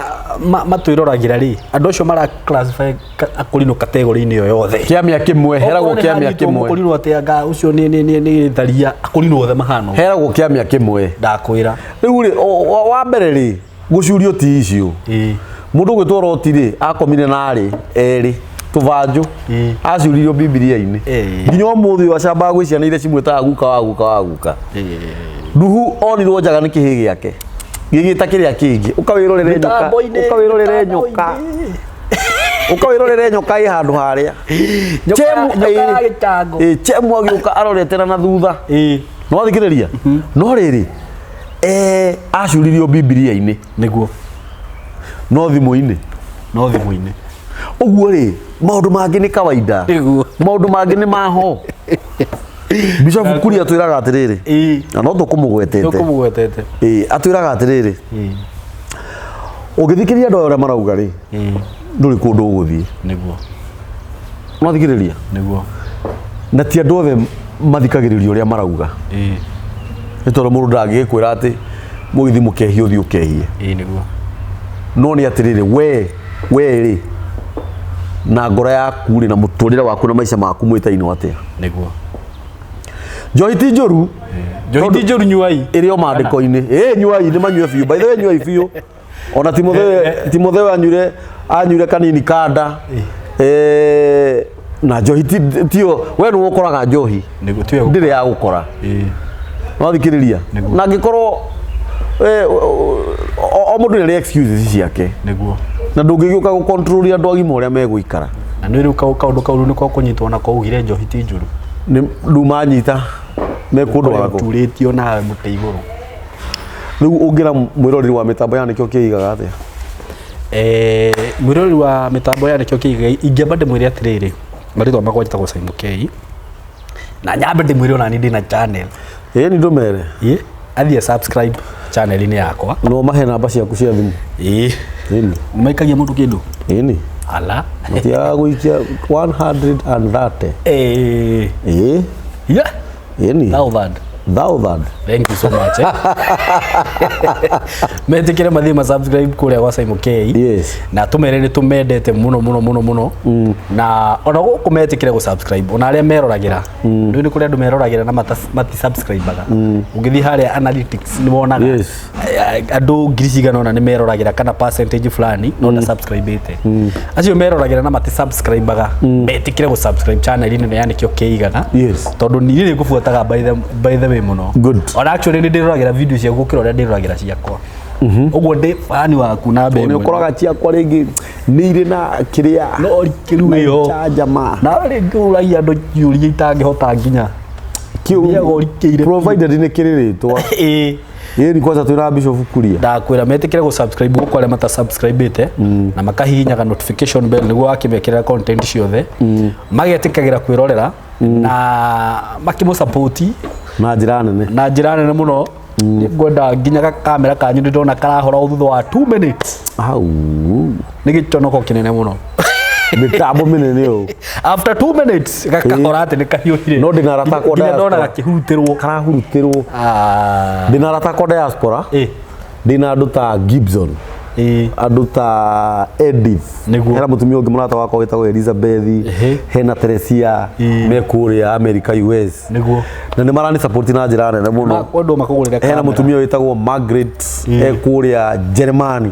Speaker 2: matwĩroragĩra rĩ, andũ acio mara classify akũrinũ category-inĩ ĩyo yothe.
Speaker 1: Kĩamĩa kĩmwe, heragwo
Speaker 2: Okorwo nĩ
Speaker 1: kĩamĩa
Speaker 2: hanyitwo
Speaker 1: kĩmwe.
Speaker 2: Mũkũrinũ atĩ anga ũcio nĩ tharia, akũrinũ othe mahana ũguo.
Speaker 1: Heragwo kĩamĩa kĩmwe.
Speaker 2: Ndakwĩra.
Speaker 1: Rĩu rĩ, wa mbere rĩ, gũcurio ti icio. Mũndũ ũgwĩtwo Loti rĩ, akomire na arĩ erĩ tũbanjũ. Acuririo Bibilia-inĩ. Nginya ũmũthĩ ũyũ acambaga gwĩ ciana iria cimwĩtaga guka wa guka wa guka. Nuhu onirwo njaga nĩ kĩhĩ gĩake. Gĩgĩta kĩrĩa kĩngĩ. Ũkawĩrorere nyoka. Ũkawĩrorere nyoka. Ũkawĩrorere nyoka ĩ handũ harĩa.
Speaker 2: Nyoka ya gĩcango.
Speaker 1: Chemu agĩũka aroretera na thutha. No athikĩrĩria. No rĩrĩ, acuririo Bibilia-inĩ.
Speaker 2: Nĩguo.
Speaker 1: No thimũ-inĩ.
Speaker 2: No thimũ-inĩ.
Speaker 1: Ũguo rĩ, maũndũ mangĩ nĩ kawaida.
Speaker 2: Nĩguo.
Speaker 1: Maũndũ mangĩ nĩ maho. Bishop Kuria atwĩraga atĩrĩrĩ. Na no tũkũmũgwetete.
Speaker 2: Tũkũmũgwetete.
Speaker 1: Atwĩraga atĩrĩrĩ. Ũngĩthikĩrĩria andũ aya ũrĩa marauga rĩ, ndũrĩ kũndũ ũgũthiĩ.
Speaker 2: Nĩguo.
Speaker 1: No thikĩrĩria.
Speaker 2: Nĩguo.
Speaker 1: Na ti andũ othe mathikagĩrĩria ũrĩa marauga. Nĩ tondũ mũndũ ndangĩgĩkwĩra atĩ mũgĩthiĩ mũkehie ũthiĩ ũkehie.
Speaker 2: Nĩguo.
Speaker 1: No nĩ atĩrĩrĩ, we rĩ, na ngoro yaku rĩ, na mũtũrĩre waku na maica maku mwĩtainwo atĩa?
Speaker 2: Nĩguo.
Speaker 1: Njohi ti njũru.
Speaker 2: Njohi ti njũru, nyuai.
Speaker 1: Ĩrĩ o maandĩko-inĩ. Ĩ, nyuai, nĩ manyue biũ. By the way, nyuai biũ. Ona Timotheo anyuire kanini kanda. Eh, na njohi tio we nĩ ũkoraga njohi.
Speaker 2: Nĩguo tiwe.
Speaker 1: Ndĩrĩ ya gũkora. Wathikĩrĩria.
Speaker 2: Nĩguo.
Speaker 1: Na angĩkorwo o mũndũ nĩ arĩ excuses ciake.
Speaker 2: Nĩguo.
Speaker 1: Na ndũngĩgĩũka gũcontrol andũ agima ũrĩa megũikara.
Speaker 2: Na nĩ rĩu kaũndũ kau rĩu nĩko kũnyitwo nako ugire njohi ti njũru.
Speaker 1: Nĩ ndumanyita mekũndwara kũ.
Speaker 2: Ũturĩtio nawe mũtĩ igũrũ.
Speaker 1: Rĩu ũngĩra mwĩroreri wa mĩtambo ya nĩkĩo kĩigaga atĩa?
Speaker 2: Mwĩroreri wa mĩtambo ya nĩkĩo kĩigaga, ingĩamba ndĩmwĩre atĩrĩrĩ, marĩtwa makwa njĩtagwo Simon K, na nyambe ndĩmwĩre ona niĩ ndĩna channel.
Speaker 1: Ĩĩ, nĩ ndũmere.
Speaker 2: Ĩ, athiĩ subscribe channel-inĩ yakwa.
Speaker 1: No mahe namba ciaku cia thimũ.
Speaker 2: Ĩ.
Speaker 1: Ĩni.
Speaker 2: Maikagia mũndũ kĩndũ.
Speaker 1: Ĩni.
Speaker 2: Ala.
Speaker 1: Matiagaga gũikia 130.
Speaker 2: Eh.
Speaker 1: Ĩ.
Speaker 2: Yeah.
Speaker 1: Ĩni.
Speaker 2: Thousand.
Speaker 1: Thousand.
Speaker 2: Thank you so much. Metĩkĩre mathiĩ ma subscribe kũrĩa gwa Simon K.
Speaker 1: Yes.
Speaker 2: Na tũmere nĩ tũmendete mũno mũno mũno mũno. Na ona gũkũ metĩkĩre gũ subscribe ona arĩa meroragĩra. Rĩu nĩ kũrĩ andũ meroragĩra na mati subscribe-aga. Ũngĩthiĩ harĩa analytics nĩ wonaga.
Speaker 1: Yes.
Speaker 2: Andũ ngiri cigana ũna nĩ meroragĩra kana percentage fulani no nda subscribe-ĩte. Acio meroragĩra na mati subscribe-aga metĩkĩre gũ subscribe channel-inĩ ĩno ya nĩkĩo kĩigaga.
Speaker 1: Yes.
Speaker 2: Tondũ niĩ nĩ ngũbuataga by the way mũno.
Speaker 1: Good.
Speaker 2: Ona actually nĩ ndĩroragĩra video ciaku gũkĩra ũrĩa ndĩroragĩra ciakwa. Ũguo ndĩ fan waku na
Speaker 1: Nĩ
Speaker 2: ĩmwe.
Speaker 1: ũkoraga ciakwa rĩngĩ nĩ irĩ na kĩrĩa.
Speaker 2: No rĩu ĩyo.
Speaker 1: Njanjama.
Speaker 2: Na rĩngĩ ũragia andũ ciũria itangĩhota nginya. Thiaga ũrikĩire.
Speaker 1: Provided nĩ kĩrĩ rĩtwa.
Speaker 2: Ĩĩ.
Speaker 1: Ĩni kwanza twĩna Bishop Kuria.
Speaker 2: Ndakwĩra metĩkĩre gũ subscribe gũkũ arĩa mata subscribe-ĩte na makahihinyaga notification bell nĩguo wakĩmekĩrĩra content ciothe, magetĩkagĩra kwĩrorera na makĩmũ support
Speaker 1: Na njĩra nene.
Speaker 2: Na njĩra nene mũno. Ngwenda nginya gakamera kanyu nĩ ndona karahora o thutha wa 2 minutes.
Speaker 1: Hau.
Speaker 2: Nĩ gĩconoko kĩnene mũno.
Speaker 1: Mĩtambo mĩnene ũũ.
Speaker 2: After 2 minutes gakahora atĩ nĩ kahiũhire.
Speaker 1: No ndĩna arata akwa
Speaker 2: nginya ndona
Speaker 1: diaspora.
Speaker 2: gakĩhurutĩrwo.
Speaker 1: Karahurutĩrwo.
Speaker 2: Ah.
Speaker 1: Ndĩna arata akwa diaspora. Ndĩna andũ ta Gibson. Andũ ta Edith.
Speaker 2: Nĩguo.
Speaker 1: Hena mũtumia ũngĩ mũrata wakwa wĩtagwo Elizabeth. Hena Teresia me kũrĩa America, US. Na nĩ marani support na njĩra nene mũno.
Speaker 2: Kwendwo makũgũrĩre
Speaker 1: Hena
Speaker 2: kamera.
Speaker 1: mũtumia wĩtagwo Margaret e kũrĩa Germany.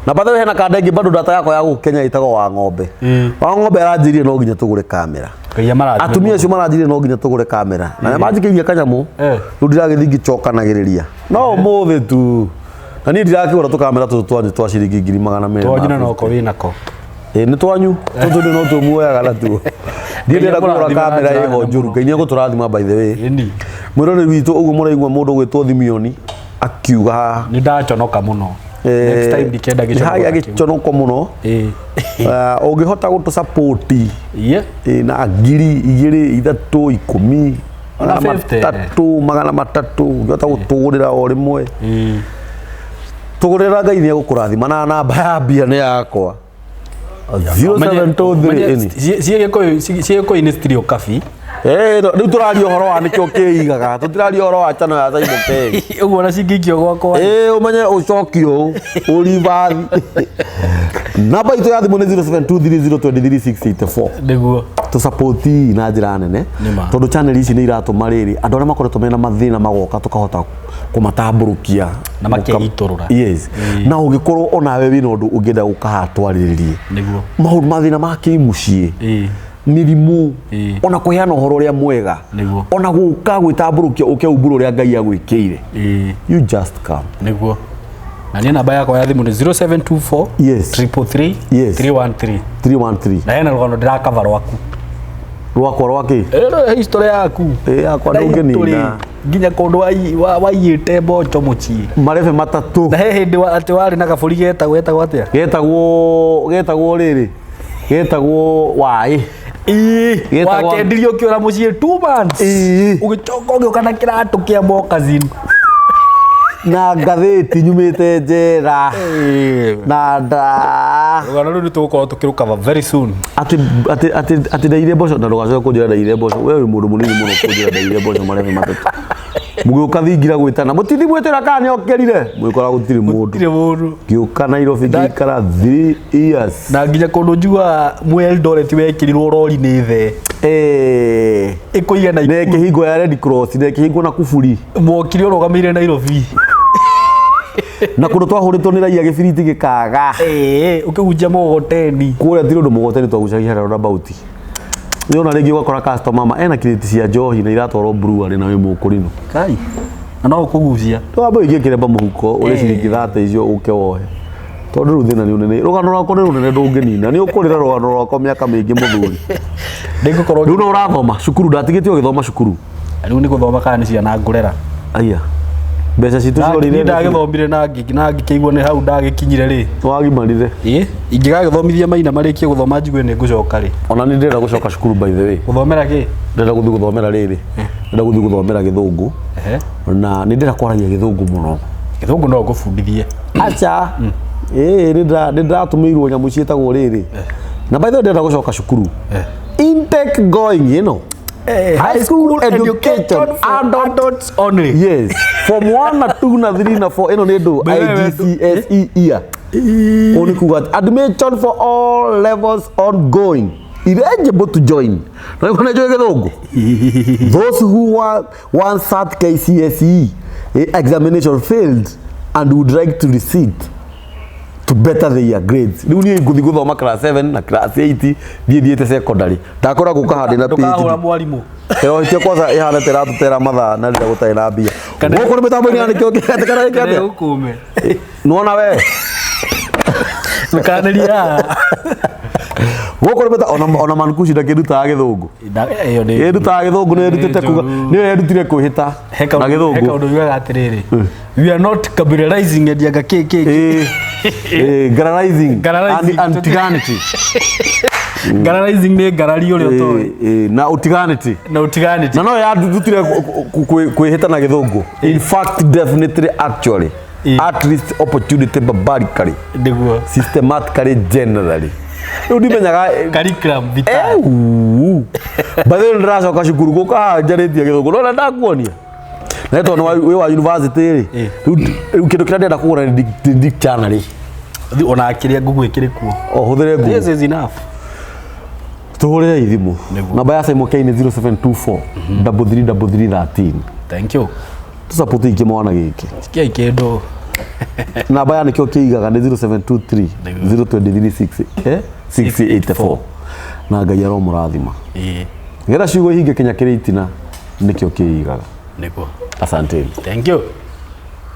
Speaker 1: Na by the way, hena kanda ĩngĩ bado data yakwa ya gũkũ Kenya ĩtagwo wa ng'ombe. Wa ng'ombe aranjĩrire no nginya tũgũre kamera.
Speaker 2: Ngai amarathime.
Speaker 1: Atumia acio maranjĩrire no nginya tũgũre kamera. Na nĩ manjikĩirie kanyamũ. Rĩu ndiragĩthiĩ ngĩcokanagĩrĩria. No ũmũthĩ tu. Na niĩ ndirakĩgũra tũkamera tũtũ twanyu twa ciringi 200,000.
Speaker 2: Twanyu na noko wĩnako.
Speaker 1: Ĩ, nĩ twanyu. Tũtũ nĩ no tũmuoyaga natuo. Ndiĩ ndĩrenda kũgũra
Speaker 2: amũrathime na
Speaker 1: kamera
Speaker 2: njĩra
Speaker 1: ĩho
Speaker 2: nene
Speaker 1: njũru.
Speaker 2: mũno.
Speaker 1: Ngai nĩ egũtũrathima by the way.
Speaker 2: Ĩni.
Speaker 1: Mwĩroreri witũ, ũguo mũraigua mũndũ ũgwĩtwo Thimioni akiuga haha.
Speaker 2: Nĩ ndaconoka mũno. Next time ndikenda
Speaker 1: nĩ
Speaker 2: gĩconoko
Speaker 1: hagĩa
Speaker 2: ta kĩu.
Speaker 1: gĩconoko mũno. Ũngĩhota gũtũ support na 2,000, 3, 10,
Speaker 2: Ona
Speaker 1: magana
Speaker 2: 50.
Speaker 1: matatũ, 300, ũngĩhota gũtũgũrĩra o rĩmwe, tũgũrĩra, Ngai nĩ egũkũrathima. Na namba ya mbia nĩ yakwa 0723 ĩni.
Speaker 2: Ciĩ Gĩkũyũ-inĩ citirĩ ũkabi.
Speaker 1: Eh, no, rĩu tũraria ũhoro wa nĩkĩo kĩigaga, tũtiraria ũhoro wa channel ya Simon K.
Speaker 2: Ũguo ona cingĩikio gwakwa.
Speaker 1: Ĩ, ũmenye ũcokio ũribathi. Namba itũ ya thimũ nĩ 0723023684. Tũsapoti na njĩra nene.
Speaker 2: Nĩma.
Speaker 1: Tondũ channel ici nĩ iratũma rĩrĩ andũ arĩa makoretwo mena mathĩna magoka tũkahota kũmatambũrũkia.
Speaker 2: Na makeitũrũra.
Speaker 1: Yes, na ũngĩkorwo onawe wĩna ũndũ ũngĩenda gũka haha twarĩrĩrie, maũndũ mathĩna ma kĩmũciĩ, mĩrimũ, ona kũheana ũhoro ũrĩa mwega, ona gũka gwĩtambũrũkia ũke umbũra ũrĩa Ngai agwĩkĩire, you just come.
Speaker 2: Nĩguo. Na niĩ namba yakwa ya thimũ nĩ 0724 333 313.
Speaker 1: 313.
Speaker 2: Na hena rũgano ndĩrakaba rwaku.
Speaker 1: Rwakwa rwakĩ?
Speaker 2: Ĩno history yaku.
Speaker 1: Ĩ, yakwa
Speaker 2: Na
Speaker 1: ndũngĩnina.
Speaker 2: history, nginya kũndũ waiyĩte mboco mũciĩ.
Speaker 1: Marebe matatũ.
Speaker 2: Na he hĩndĩ atĩ warĩ na gabũri getagwo atĩa?
Speaker 1: Getagwo rĩrĩ, getagwo waĩ. Getagwo-
Speaker 2: Wakendirio ũkĩũra mũciĩ 2 months. Ũgĩcoka ũgĩũka na kĩratũ kĩa moccasin.
Speaker 1: Na ngathĩti nyumĩte njera na nda.
Speaker 2: Rũgano rũu nĩ tũgũkorwo tũkĩrũkava very soon.
Speaker 1: Atĩ ndaire mboco, na ndũgacoke kũnjĩra ndaire mboco. We wĩ mũndũ mũnini mũno kũnjĩra ndaire mboco marebe matatũ. Mũgĩũka thingira gwĩtana mũtithi mwĩtĩra kana nĩokĩrire, mũgĩkora gũtirĩ mũndũ.
Speaker 2: Gũtirĩ mũndũ.
Speaker 1: Ngĩũka Nairobi ngĩikara 3 years.
Speaker 2: Na nginya kũndũ njugaga mwĩ Eldoret wekĩrirwo rori nĩ the. Ĩkũiga na
Speaker 1: Na ĩkĩhingwo ya Red Cross na ĩkĩhingwo na kuburi.
Speaker 2: Mwokire ũrũgamĩire Nairobi.
Speaker 1: Na kũndũ twahũrĩtwo nĩ raia gĩbiriti gĩkaga.
Speaker 2: Ĩĩ, ũkĩhunjia mũgogoteni.
Speaker 1: Kũrĩa ti ũndũ mũgogoteni twagucagia harĩa roundabout. Nĩona rĩngĩ ũgakora customer ma ena kirĩti cia njohi na iratwarwo brewery na wĩ mũkũrinũ.
Speaker 2: Kai. Na no ũkũgucia.
Speaker 1: Wambe ũikie kĩremba mũhuko ũrĩe ciringi thate icio ũke wohe. Tondũ rĩu thĩna nĩ ũnene. Rũgano rwakwa nĩ rũnene ndũngĩnina. Nĩ ũkũrĩra rũgano rwakwa mĩaka mĩingĩ mũthuri.
Speaker 2: Ndĩngũkorwo
Speaker 1: Rĩu no ũrathoma cukuru ndatigĩte ũgĩthoma cukuru.
Speaker 2: Rĩu nĩ gũthoma kana nĩ ciana ngũrera.
Speaker 1: Aya. Mbeca citũ
Speaker 2: Niĩ
Speaker 1: ciorire.
Speaker 2: ndagĩthomire na ngĩkĩigua nĩ hau ndagĩkinyire rĩ.
Speaker 1: Wagimarire.
Speaker 2: Ĩ, ingĩgagĩthomithia maina marĩkie gũthoma njigue nĩ ngũcoka rĩ.
Speaker 1: Ona nĩ ndĩrenda gũcoka cukuru by the way.
Speaker 2: Gũthomera kĩ?
Speaker 1: Ndĩrenda gũthiĩ gũthomera rĩrĩ. Ndĩrenda gũthiĩ gũthomera gĩthũngũ.
Speaker 2: Ehe.
Speaker 1: Na nĩ ndĩrenda kwaragia gĩthũngũ mũno.
Speaker 2: Gĩthũngũ no ngũbundithie.
Speaker 1: Acha. Ĩĩ nĩ ndĩratũmĩirwo nyamũ ciĩtagwo rĩrĩ. Na by the way ndĩrenda gũcoka cukuru. Intake going you know. High school education
Speaker 2: adults only.
Speaker 1: Yes. Form 1 na 2 na 3 na 4 ĩno nĩ ndũ IGCSE year. Ũũ nĩ kuga atĩ admission for all levels ongoing. Eligible to join. Na nĩ njũĩ gĩthũngũ. Those who want sat KCSE examination failed and would like to receive to better their grades. Rĩu niĩ ngũthiĩ gũthoma class 7 na class 8 thiĩ thiĩte secondary. Ndakora gũka handĩ na
Speaker 2: Ndũkahũra
Speaker 1: PhD.
Speaker 2: mwarimũ.
Speaker 1: Ĩro kwanza ĩhana ta ĩratũtera mathaa na rĩrĩa gũtarĩ na mbia. Gũkũ nĩ mĩtambo-inĩ ya nĩkĩo kĩrĩa
Speaker 2: Kana
Speaker 1: kĩrĩa.
Speaker 2: ũkũme.
Speaker 1: Nĩwona we?
Speaker 2: Ndũkanĩrie haha.
Speaker 1: Gũkũ nĩ mĩta ona mankuci ndakĩrutaga gĩthũngũ.
Speaker 2: Ĩyo nĩ
Speaker 1: Ĩrutaga gĩthũngũ nĩ ĩrutĩte kuga nĩyo yerutire kwĩhĩta
Speaker 2: He
Speaker 1: na
Speaker 2: kaũndũ he
Speaker 1: gĩthũngũ.
Speaker 2: kaũndũ yugaga atĩrĩrĩ. We are not capitalizing and yanga kĩ kĩ kĩ.
Speaker 1: Ĩĩ, garalizing
Speaker 2: Garalizing.
Speaker 1: and antiganity.
Speaker 2: Garalizing nĩ ngarari ũrĩa ũtoĩ.
Speaker 1: Ĩĩ, na utiganity.
Speaker 2: Na ũtiganĩte.
Speaker 1: Na no yandutire kwĩhĩta na gĩthũngũ. In fact definitely actually at least opportunity barbarically
Speaker 2: Nĩguo.
Speaker 1: systematically generally. Rĩu ndimenyaga
Speaker 2: Curriculum vitae.
Speaker 1: Euu. By the way ndĩracoka cukuru gũka haha njarĩtie gĩthũngũ no ndakuonia. Na tondũ wĩ wa university rĩ. Rĩu kĩndũ kĩrĩa ndĩrenda kũgũra nĩ dictionary.
Speaker 2: Ona kĩrĩa Google ĩkĩrĩ kuo.
Speaker 1: O hũthĩre Google.
Speaker 2: This is enough.
Speaker 1: Tũhũrĩre thimũ.
Speaker 2: Nĩguo.
Speaker 1: Namba ya Simon K nĩ 0724 333313.
Speaker 2: Thank you.
Speaker 1: Tũsupport ikĩmwana gĩkĩ.
Speaker 2: Sikia kĩndũ.
Speaker 1: Namba ya nĩkĩo kĩigaga nĩ 0723 0236 684. Na Ngai aromũrathima.
Speaker 2: Ĩĩ.
Speaker 1: Getha ciugo ihinge kinya kĩrĩ itina nĩkĩo kĩigaga.
Speaker 2: Nĩguo.
Speaker 1: Asanteni.
Speaker 2: Thank you.